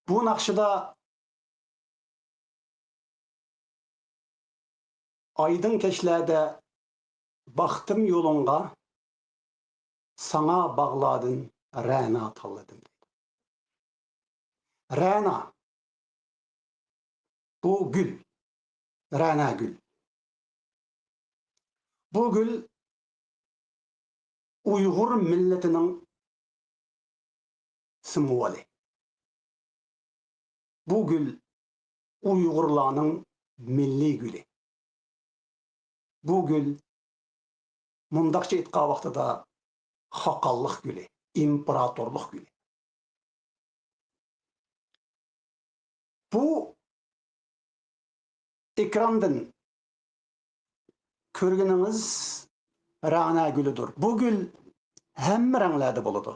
بۇ ناخشىدا ئايدىڭ كەچلەردە باقتىم يولۇڭغا، ساڭا باغلاردىن رەنا تاللىدىم. رەنا، بۇ گۈل، رەنا گۈل. بۇ گۈل ئۇيغۇر مىللىتىنىڭ سىمۋولى. بۇ گۈل ئۇيغۇرلارنىڭ مىللىي گۈلى. بۇ گۈل، مۇنداقچە ئېيتقان ۋاقتىدا، خاقانلىق گۈلى، ئىمپېراتورلۇق گۈلى. بۇ ئېكراندىن كۆرگىنىڭىز رەنا گۈلىدۇر. بۇ گۈل ھەممە رەڭلەردە بولىدۇ.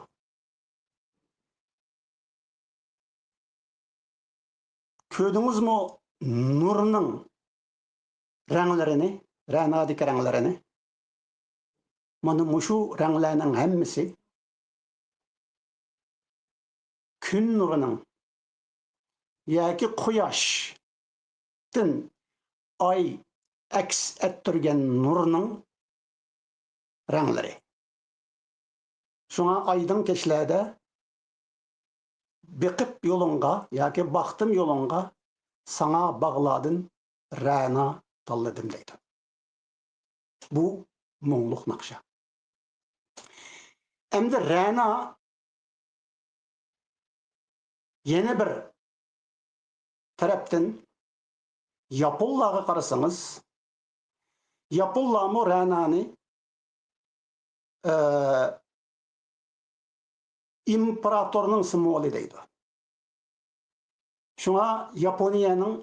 كۆردىڭىزمۇ نۇرنىڭ رەڭلىرىنى، رەنادىكى رەڭلىرىنى؟ مانا مۇشۇ رەڭلەرنىڭ ھەممىسى كۈن نۇرىنىڭ ياكى قۇياشتىن ئاي ئەكس ئەتتۈرگەن نۇرنىڭ رەڭلىرى. شۇڭا ئايدىڭ كەچلەردە بېقىپ يولۇڭغا ياكى باقتىم يولۇڭغا، ساڭا باغلاردىن رەنا تاللىدىم دەيدۇ. بۇ مۇڭلۇق ناخشا. ئەمدى رەنا يەنە بىر تەرەپتىن ياپونلارغا قارىسىڭىز، ياپونلارمۇ رەنانى، ئە، ئىمپېراتورنىڭ سىمۋولى دەيدۇ. شۇڭا ياپونىيەنىڭ،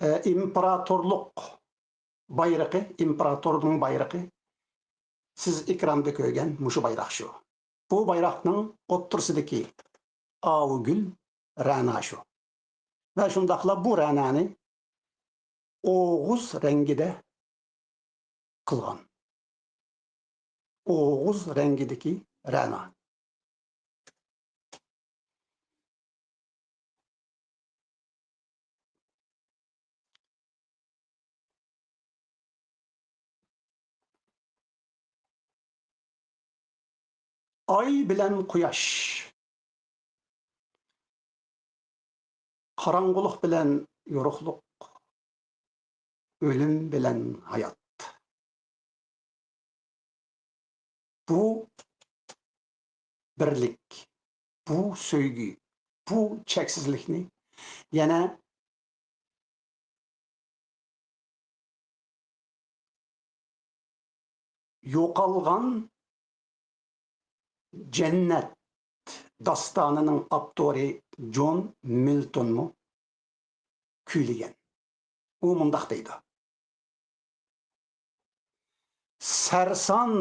ئە، ئىمپېراتورلۇق بايرىقى، ئىمپېراتورنىڭ بايرىقى، سىز ئېكراندا كۆرگەن مۇشۇ بايراق شۇ. بۇ بايراقنىڭ ئوتتۇرىسىدىكى ئاۋۇ گۈل رەنا شۇ. ۋە شۇنداقلا بۇ رەنانى ئوغۇز رەڭگىدە قىلغان. ئوغۇز رەڭگىدىكى رەنا. ئاي بىلەن قۇياش، قاراڭغۇلۇق بىلەن يورۇقلۇق، ئۆلۈم بىلەن ھايات. بۇ بىرلىك، بۇ سۆيگۈ، بۇ چەكسىزلىكنى يەنە يوقالغان جەننەت داستانىنىڭ ئاپتورى جون مىلتونمۇ كۈيلىگەن. ئۇ مۇنداق دەيدۇ: سەرسان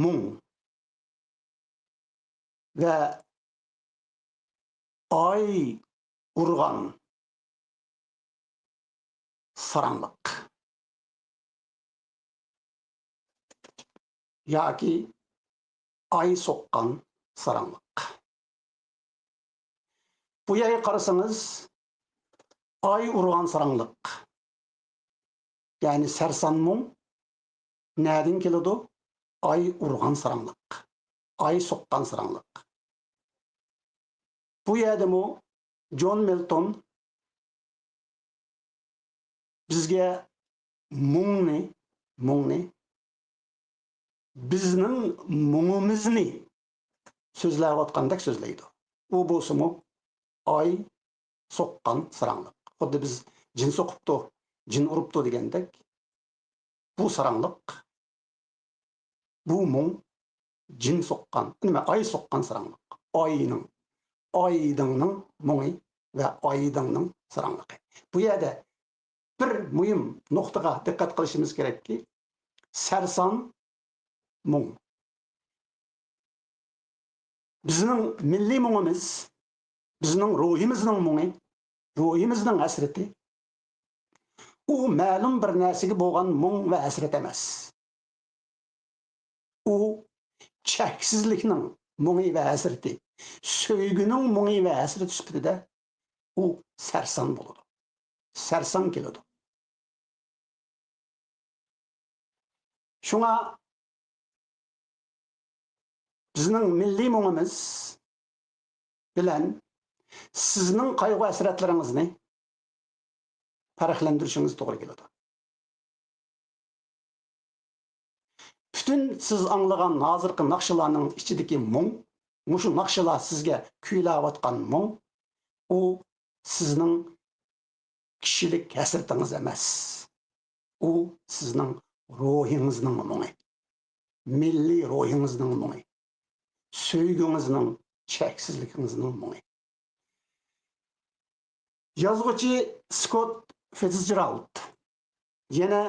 مۇڭ ۋە ئاي ئۇرغان ساراڭلىق ياكى ئاي سوققان ساراڭلىق. بۇ يەرگە قارىسىڭىز، ئاي ئۇرغان ساراڭلىق، يەنى سەرسان مۇڭ نەدىن كېلىدۇ؟ ئاي ئۇرغان ساراڭلىق، ئاي سوققان ساراڭلىق. بۇ يەردىمۇ جون مىلتون بىزگە مۇڭنى، مۇڭنى بىزنىڭ مۇڭىمىزنى سۆزلەۋاتقاندەك سۆزلەيدۇ. ئۇ بولسىمۇ ئاي سوققان ساراڭلىق. خۇددى بىز جىن سوقۇپتۇ، جىن ئۇرۇپتۇ دېگەندەك، بۇ ساراڭلىق، بۇ مۇڭ جىن سوققان، نېمە، ئاي سوققان ساراڭلىق. ئاينىڭ، ئايدىڭنىڭ مۇڭى ۋە ئايدىڭنىڭ ساراڭلىقى. بۇ يەردە بىر مۇھىم نۇقتىغا دىققەت قىلىشىمىز كېرەككى، سەرسان مۇڭ. بىزنىڭ مىللىي مۇڭىمىز، بىزنىڭ روھىمىزنىڭ مۇڭى، روھىمىزنىڭ ھەسرىتى. ئۇ مەلۇم بىر نەرسىگە بولغان مۇڭ ۋە ھەسرەت ئەمەس. ئۇ چەكسىزلىكنىڭ مۇڭى ۋە ھەسرىتى، سۆيگۈنىڭ مۇڭى ۋە ھەسرىتى سۈپىتىدە ئۇ سەرسان بولىدۇ، سەرسان كېلىدۇ. شۇڭا بىزنىڭ مىللىي مۇڭىمىز بىلەن سىزنىڭ قايغۇ-ھەسرەتلىرىڭىزنى پەرقلەندۈرۈشىڭىز توغرا كېلىدۇ. پۈتۈن سىز ئاڭلىغان ھازىرقى ناخشىلارنىڭ ئىچىدىكى مۇڭ، مۇشۇ ناخشىلار سىزگە كۈيلەۋاتقان مۇڭ، ئۇ سىزنىڭ كىشىلىك ھەسرىتىڭىز ئەمەس. ئۇ سىزنىڭ روھىڭىزنىڭ مۇڭى. مىللىي روھىڭىزنىڭ مۇڭى. سۆيگۈڭىزنىڭ، چەكسىزلىكىڭىزنىڭ مۇڭى. يازغۇچى سكوت فىتزجېرالد يەنە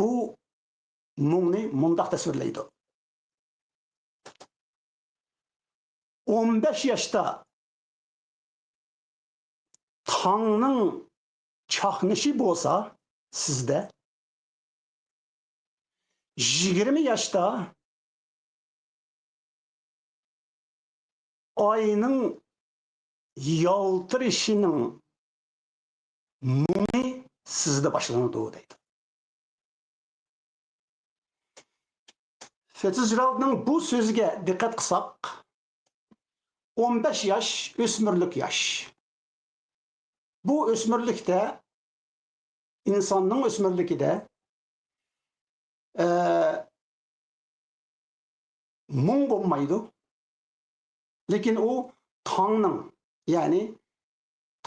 بۇ مۇڭنى مۇنداق تەسۋىرلەيدۇ. ئون بەش ياشتا تاڭنىڭ چاقنىشى بولسا سىزدە، يىگىرمە ياشتا ئاينىڭ يالتىرىشىنىڭ مۇڭى سىزدە باشلىنىدۇ دەيدۇ. فىتزجېرالدنىڭ بۇ سۆزىگە دىققەت قىلساق، ئون بەش ياش ئۆسمۈرلۈك ياش. بۇ ئۆسمۈرلۈكتە، ئىنساننىڭ ئۆسمۈرلۈكىدە، ئە، مۇڭ بولمايدۇ. لېكىن ئۇ تاڭنىڭ، يەنى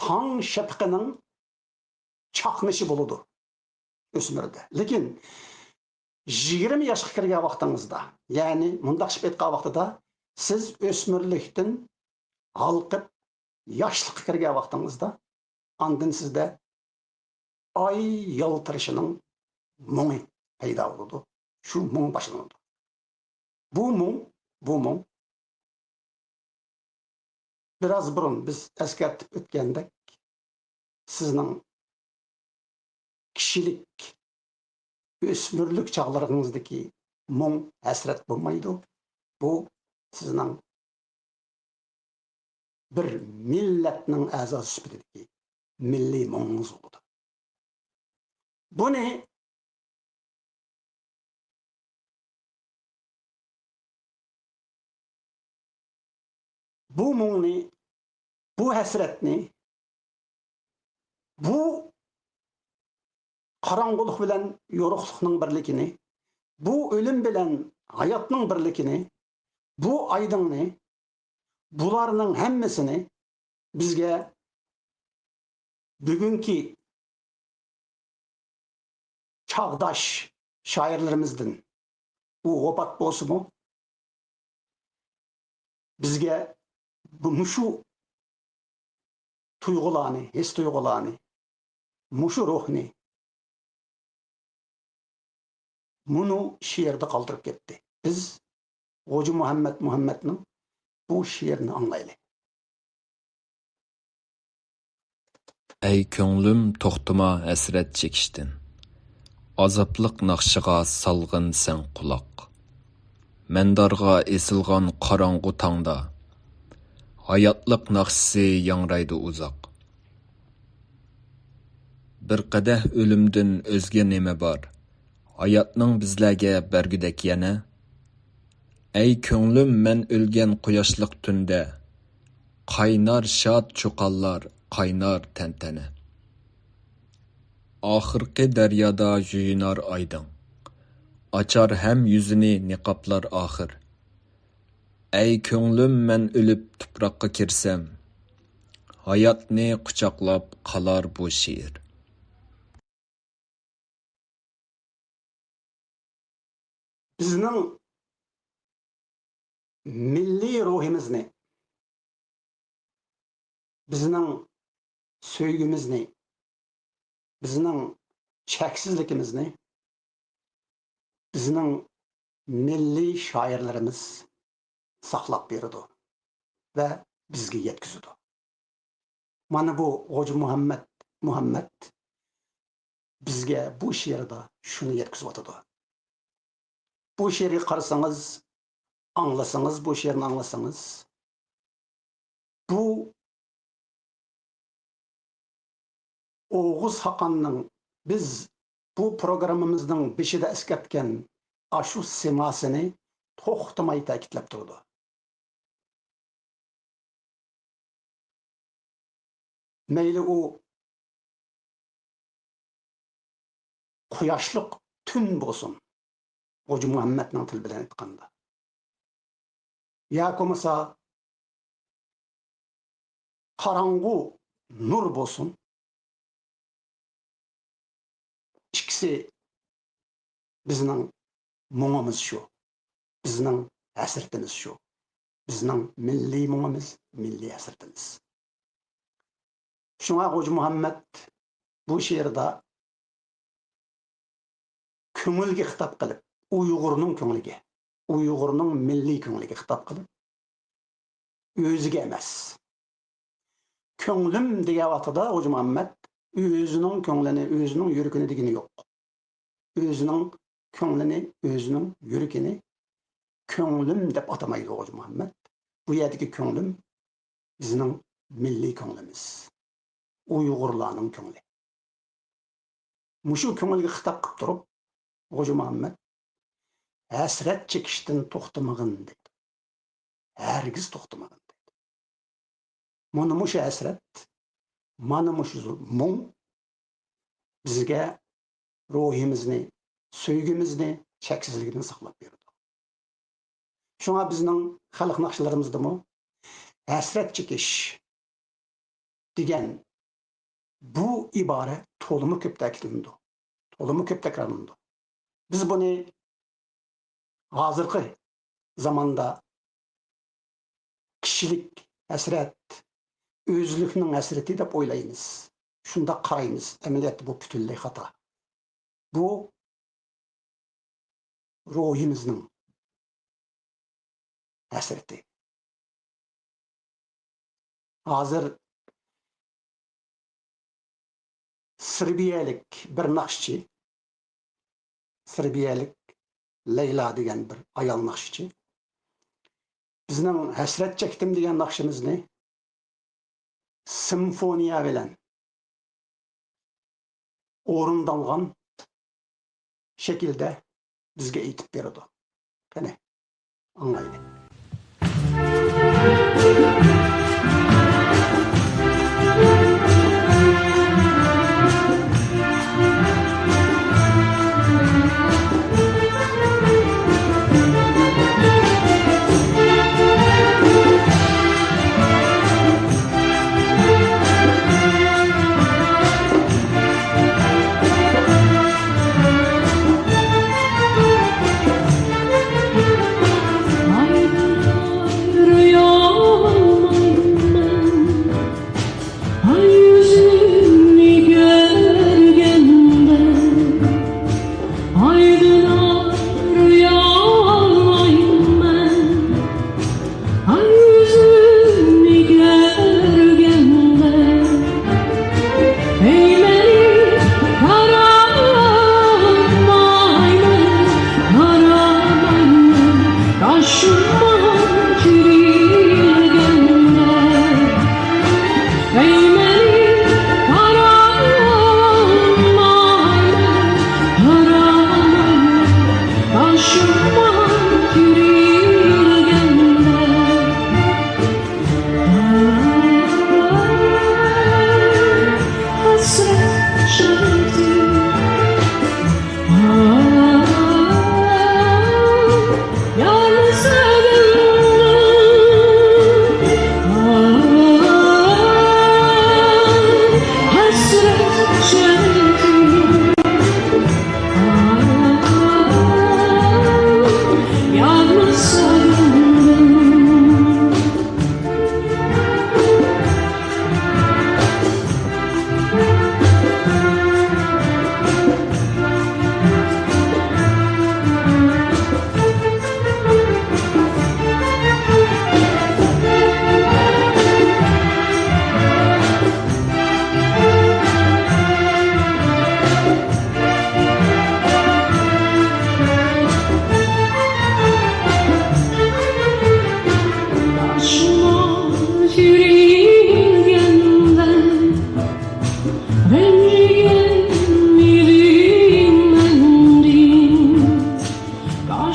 تاڭ شەپىقىنىڭ چاقنىشى بولىدۇ ئۆسمۈردە. لېكىن يىگىرمە ياشقا كىرگەن ۋاقتىڭىزدا، يەنى مۇنداق ئېيتقان ۋاقتىدا، سىز ئۆسمۈرلۈكتىن ھالقىپ ياشلىققا كىرگەن ۋاقتىڭىزدا، ئاندىن سىزدە ئاي يالتىرىشىنىڭ مۇڭى پەيدا بولىدۇ. شۇ مۇڭ باشلىنىدۇ. بۇ مۇڭ، بۇ مۇڭ بىراز بۇرۇن بىز ئەسكەرتىپ ئۆتكەندەك، سىزنىڭ كىشىلىك ئۆسمۈرلۈك چاغلىرىڭىزدىكى مۇڭ ھەسرەت بولمايدۇ. بۇ سىزنىڭ بىر مىللەتنىڭ ئەزاسى سۈپىتىدىكى مىللىي مۇڭىڭىز بولىدۇ. بۇنى، بۇ مۇڭنى، بۇ ھەسرەتنى، بۇ قاراڭغۇلۇق بىلەن يورۇقلۇقنىڭ بىرلىكىنى، بۇ ئۆلۈم بىلەن ھاياتنىڭ بىرلىكىنى، بۇ ئايدىڭنى، بۇلارنىڭ ھەممىسىنى بىزگە بۈگۈنكى چاغداش شائىرلىرىمىزدىن، ئۇ ۋاپات بولسىمۇ، بىزگە بۇ، مۇشۇ تۇيغۇلارنى، ھېس-تۇيغۇلارنى، مۇشۇ روھنى مۇنۇ شېئىردا قالدۇرۇپ كەتتى. بىز غوجا مۇھەممەد مۇھەممەدنىڭ بۇ شېئىرىنى ئاڭلايلى. ئەي كۆڭلۈم، توختىما ھەسرەت چېكىشتىن، ئازابلىق ناخشىغا سالغىن سەن قۇلاق. مەندارغا ئېسىلغان قاراڭغۇ تاڭدا، ھاياتلىق ناخشىسى ياڭرايدۇ ئۇزاق. بىر قەدەھ ئۆلۈمدىن ئۆزگە نېمە بار؟ ھاياتنىڭ بىزلەرگە بەرگۈدەك يەنە. ئەي كۆڭلۈم، مەن ئۆلگەن قۇياشلىق تۈندە، قاينار شاد چۇقانلار، قاينار تەنتەنە. ئاخىرقى دەريادا يۇيۇنار ئايدىڭ، ئاچار ھەم يۈزىنى نىقابلار ئاخىر. ئەي كۆڭلۈم، مەن ئۆلۈپ تۇپراققا كىرسەم، ھاياتنى قۇچاقلاپ قالار بۇ شېئىر. بىزنىڭ مىللىي روھىمىزنى، بىزنىڭ سۆيگۈمىزنى، بىزنىڭ چەكسىزلىكىمىزنى بىزنىڭ مىللىي شائىرلىرىمىز ساقلاپ بېرىدۇ ۋە بىزگە يەتكۈزىدۇ. مانا بۇ غوجا مۇھەممەت مۇھەممەت بىزگە بۇ شېئىردا شۇنى يەتكۈزۈۋاتىدۇ. بۇ شېئىرگە قارىسىڭىز، ئاڭلىسىڭىز، بۇ شېئىرنى ئاڭلىسىڭىز، بۇ ئوغۇز خاقاننىڭ بىز بۇ پروگراممىمىزنىڭ بېشىدا ئەسكەرتكەن ئاشۇ سىماسىنى توختىماي تەكىتلەپ تۇرىدۇ. مەيلى ئۇ قۇياشلىق تۈن بولسۇن، غوجا مۇھەممەتنىڭ تىلى بىلەن ئېيتقاندا، ياكى بولمىسا قاراڭغۇ نۇر بولسۇن، ئىككىسى بىزنىڭ مۇڭىمىز شۇ، بىزنىڭ ھەسرىتىمىز شۇ، بىزنىڭ مىللىي مۇڭىمىز، مىللىي ھەسرىتىمىز. شۇڭا غوجا مۇھەممەت بۇ شېئىردا كۆڭۈلگە خىتاب قىلىپ، ئۇيغۇرنىڭ كۆڭلىگە، ئۇيغۇرنىڭ مىللىي كۆڭلىگە خىتاب قىلىپ، ئۆزىگە ئەمەس. كۆڭلۈم دېگەن ۋاقتىدا غوجا مۇھەممەت ئۆزىنىڭ كۆڭلىنى، ئۆزىنىڭ يۈرىكىنى دېگىنى يوق. ئۆزىنىڭ كۆڭلىنى، ئۆزىنىڭ يۈرىكىنى كۆڭلۈم دەپ ئاتىمايدۇ غوجا مۇھەممەت. بۇ يەردىكى كۆڭلۈم بىزنىڭ مىللىي كۆڭلىمىز. ئۇيغۇرلارنىڭ كۆڭلى. مۇشۇ كۆڭۈلگە خىتاب قىلىپ تۇرۇپ، غوجا مۇھەممەت، «ھەسرەت چېكىشتىن توختىمىغىن» دەيدۇ. ھەرگىز توختىمىغىن دەيدۇ. مانا مۇشۇ ھەسرەت، مانا مۇشۇ مۇڭ بىزگە روھىمىزنى، سۆيگۈمىزنى چەكسىزلىكىدىن ساقلاپ بېرىدۇ. شۇڭا بىزنىڭ خەلق ناخشىلىرىمىزدىمۇ ھەسرەت چېكىش دېگەن بۇ ئىبارە تولىمۇ كۆپ تەكىتلىنىدۇ، تولىمۇ كۆپ تەكرارلىنىدۇ. بىز بۇنى ھازىرقى زاماندا كىشىلىك ھەسرەت، ئۆزلۈكنىڭ ھەسرىتى دەپ ئويلايمىز. شۇنداق قارايمىز. ئەمەلىيەتتە بۇ پۈتۈنلەي خاتا. بۇ روھىمىزنىڭ ھەسرىتى. ھازىر سېربىيەلىك بىر ناخشىچى، سېربىيەلىك لەيلا دېگەن بىر ئايال ناخشىچى بىزنىڭ ھەسرەت چەكتىم دېگەن ناخشىمىزنى سىمفونىيە بىلەن ئورۇندالغان شەكىلدە بىزگە ئېيتىپ بېرىدۇ. قېنى، ئاڭلايلى.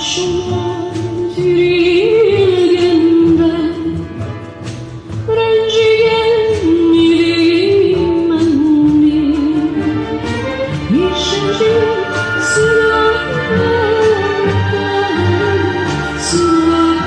شۇڭا تۈرۈلگەندە رەنجىگەن ئىدىم مەن. نىشانچى سىناپ، سىناپ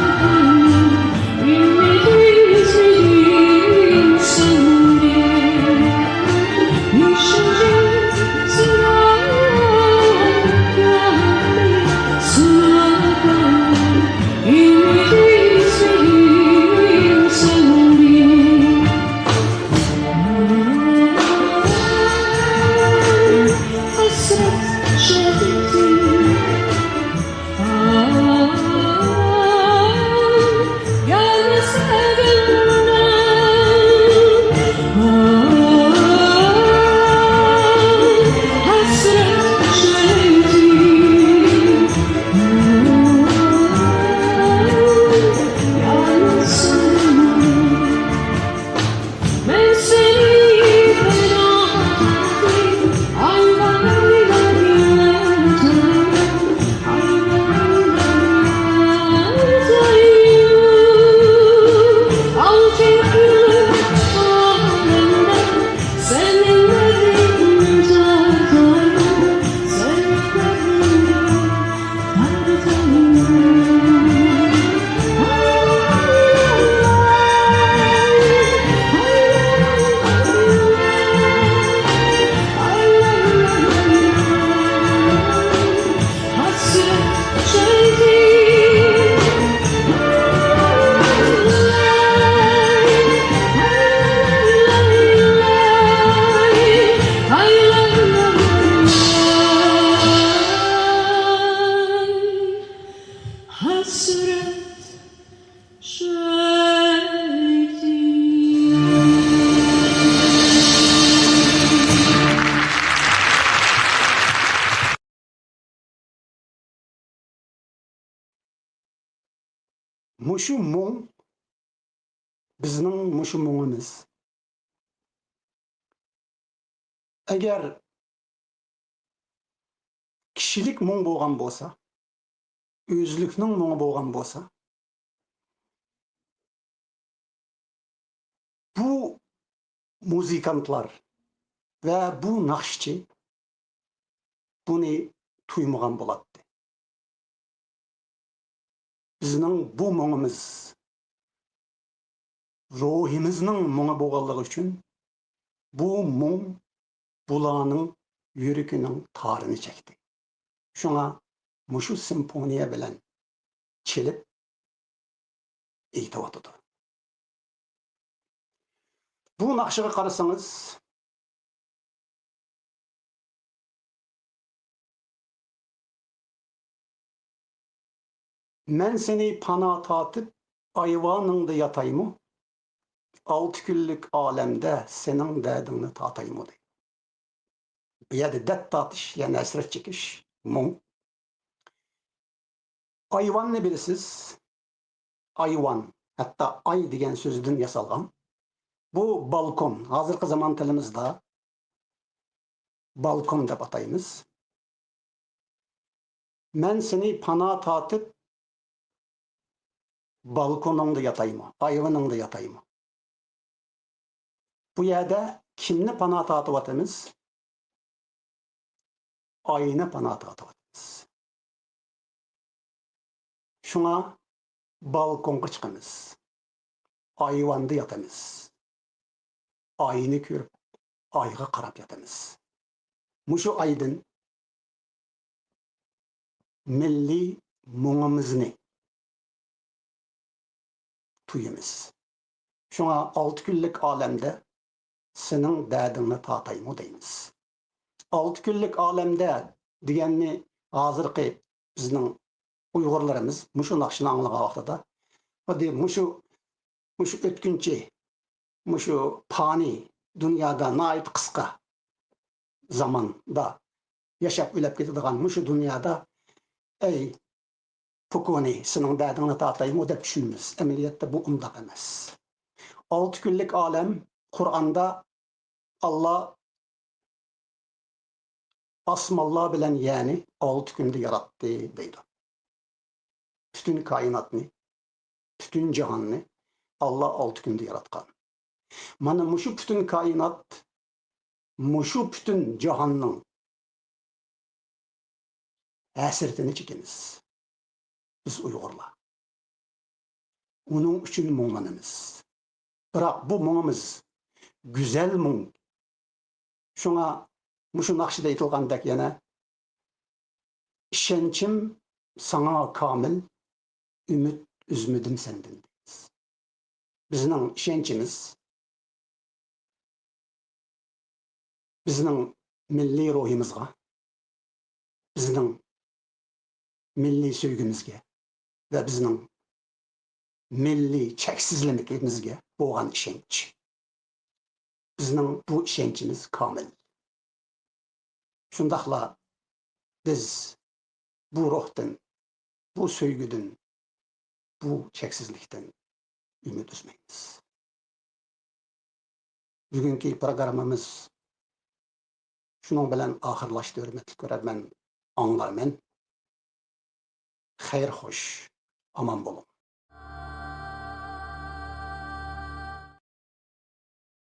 ھەسرەت چەكتىم. مۇشۇ مۇڭ بىزنىڭ مۇشۇ مۇڭىمىز. ئەگەر كىشىلىك مۇڭ بولغان بولسا، ئۆزلۈكنىڭ مۇڭى بولغان بولسا، بۇ مۇزىكانتلار ۋە بۇ ناخشىچى بۇنى تۇيمىغان بولاتتى. بىزنىڭ بۇ مۇڭىمىز روھىمىزنىڭ مۇڭى بولغانلىقى ئۈچۈن، بۇ مۇڭ بۇلارنىڭ يۈرىكىنىڭ تارىنى چەكتى. شۇڭا مۇشۇ سىمفونىيە بىلەن چېلىپ ئېيتىۋاتىدۇ. بۇ ناخشىغا قارىسىڭىز، مەن سېنى پانا تارتىپ، ئايۋانىڭدا ياتايمۇ؟ ئالتە كۈنلۈك ئالەمدە سېنىڭ دەردىڭنى تارتايمۇ دەيدۇ. بۇ يەردە دەرد تارتىش، يەنى ھەسرەت چېكىش، مۇڭ. ئايۋاننى بىلىسىز. ئايۋان، ھەتتا ئاي دېگەن سۆزدىن ياسالغان. بۇ بالكون، ھازىرقى زامان تىلىمىزدا بالكون دەپ ئاتايمىز. مەن سېنى پانا تارتىپ، بالكونۇڭدا ياتايمۇ، ئايۋىنىڭدا ياتايمۇ؟ بۇ يەردە كىمنى پانا تارتىۋاتىمىز؟ ئاينى پانا تارتىۋاتىمىز. شۇڭا بالكونغا چىقىمىز. ئايۋاندا ياتىمىز. ئاينى كۆرۈپ، ئايغا قاراپ ياتىمىز. مۇشۇ ئايدىن مىللىي مۇڭىمىزنى تۇيىمىز. شۇڭا ئالتە كۈنلۈك ئالەمدە سېنىڭ دەردىڭنى تارتايمۇ دەيمىز. ئالتە كۈنلۈك ئالەمدە دېگەننى ھازىرقى بىزنىڭ ئۇيغۇرلىرىمىز مۇشۇ ناخشىنى ئاڭلىغان ۋاقتىدا، خۇددى مۇشۇ، مۇشۇ ئۆتكۈنچى، مۇشۇ پانىي دۇنيادا ناھايىتى قىسقا زاماندا ياشاپ ئۆلۈپ كېتىدىغان مۇشۇ دۇنيادا، ئەي پوكونى، سېنىڭ دەردىڭنى تارتايمۇ دەپ چۈشىنىمىز. ئەمەلىيەتتە بۇ ئۇنداق ئەمەس. ئالتە كۈنلۈك ئالەم، قۇرئاندا ئاللا ئاسمانلار بىلەن يەرنى ئالتە كۈندە ياراتتى دەيدۇ. پۈتۈن كائىناتنى، پۈتۈن جاھاننى ئاللا ئالتە كۈندە ياراتقان. مانا مۇشۇ پۈتۈن كائىنات، مۇشۇ پۈتۈن جاھاننىڭ ھەسرىتىنى چېكىمىز بىز ئۇيغۇرلار. ئۇنىڭ ئۈچۈن مۇڭلىنىمىز. بىراق بۇ مۇڭىمىز گۈزەل مۇڭ. شۇڭا مۇشۇ ناخشىدا ئېيتىلغاندەك يەنە، «ئىشەنچىم ساڭا كامىل، ئۈمىد ئۈزمىدىم سەندىن» دەيمىز. بىزنىڭ ئىشەنچىمىز بىزنىڭ مىللىي روھىمىزغا، بىزنىڭ مىللىي سۆيگۈمىزگە ۋە بىزنىڭ مىللىي چەكسىزلىكىمىزگە بولغان ئىشەنچ. بىزنىڭ بۇ ئىشەنچىمىز كامىل. شۇنداقلا بىز بۇ روھتىن، بۇ سۆيگۈدىن، بۇ چەكسىزلىكتىن ئۈمىد ئۈزمەيمىز. بۈگۈنكى پروگراممىمىز شۇنىڭ بىلەن ئاخىرلاشتى، ھۆرمەتلىك كۆرەرمەن، ئاڭلارمەن. خەير خوش، ئامان بولۇڭ.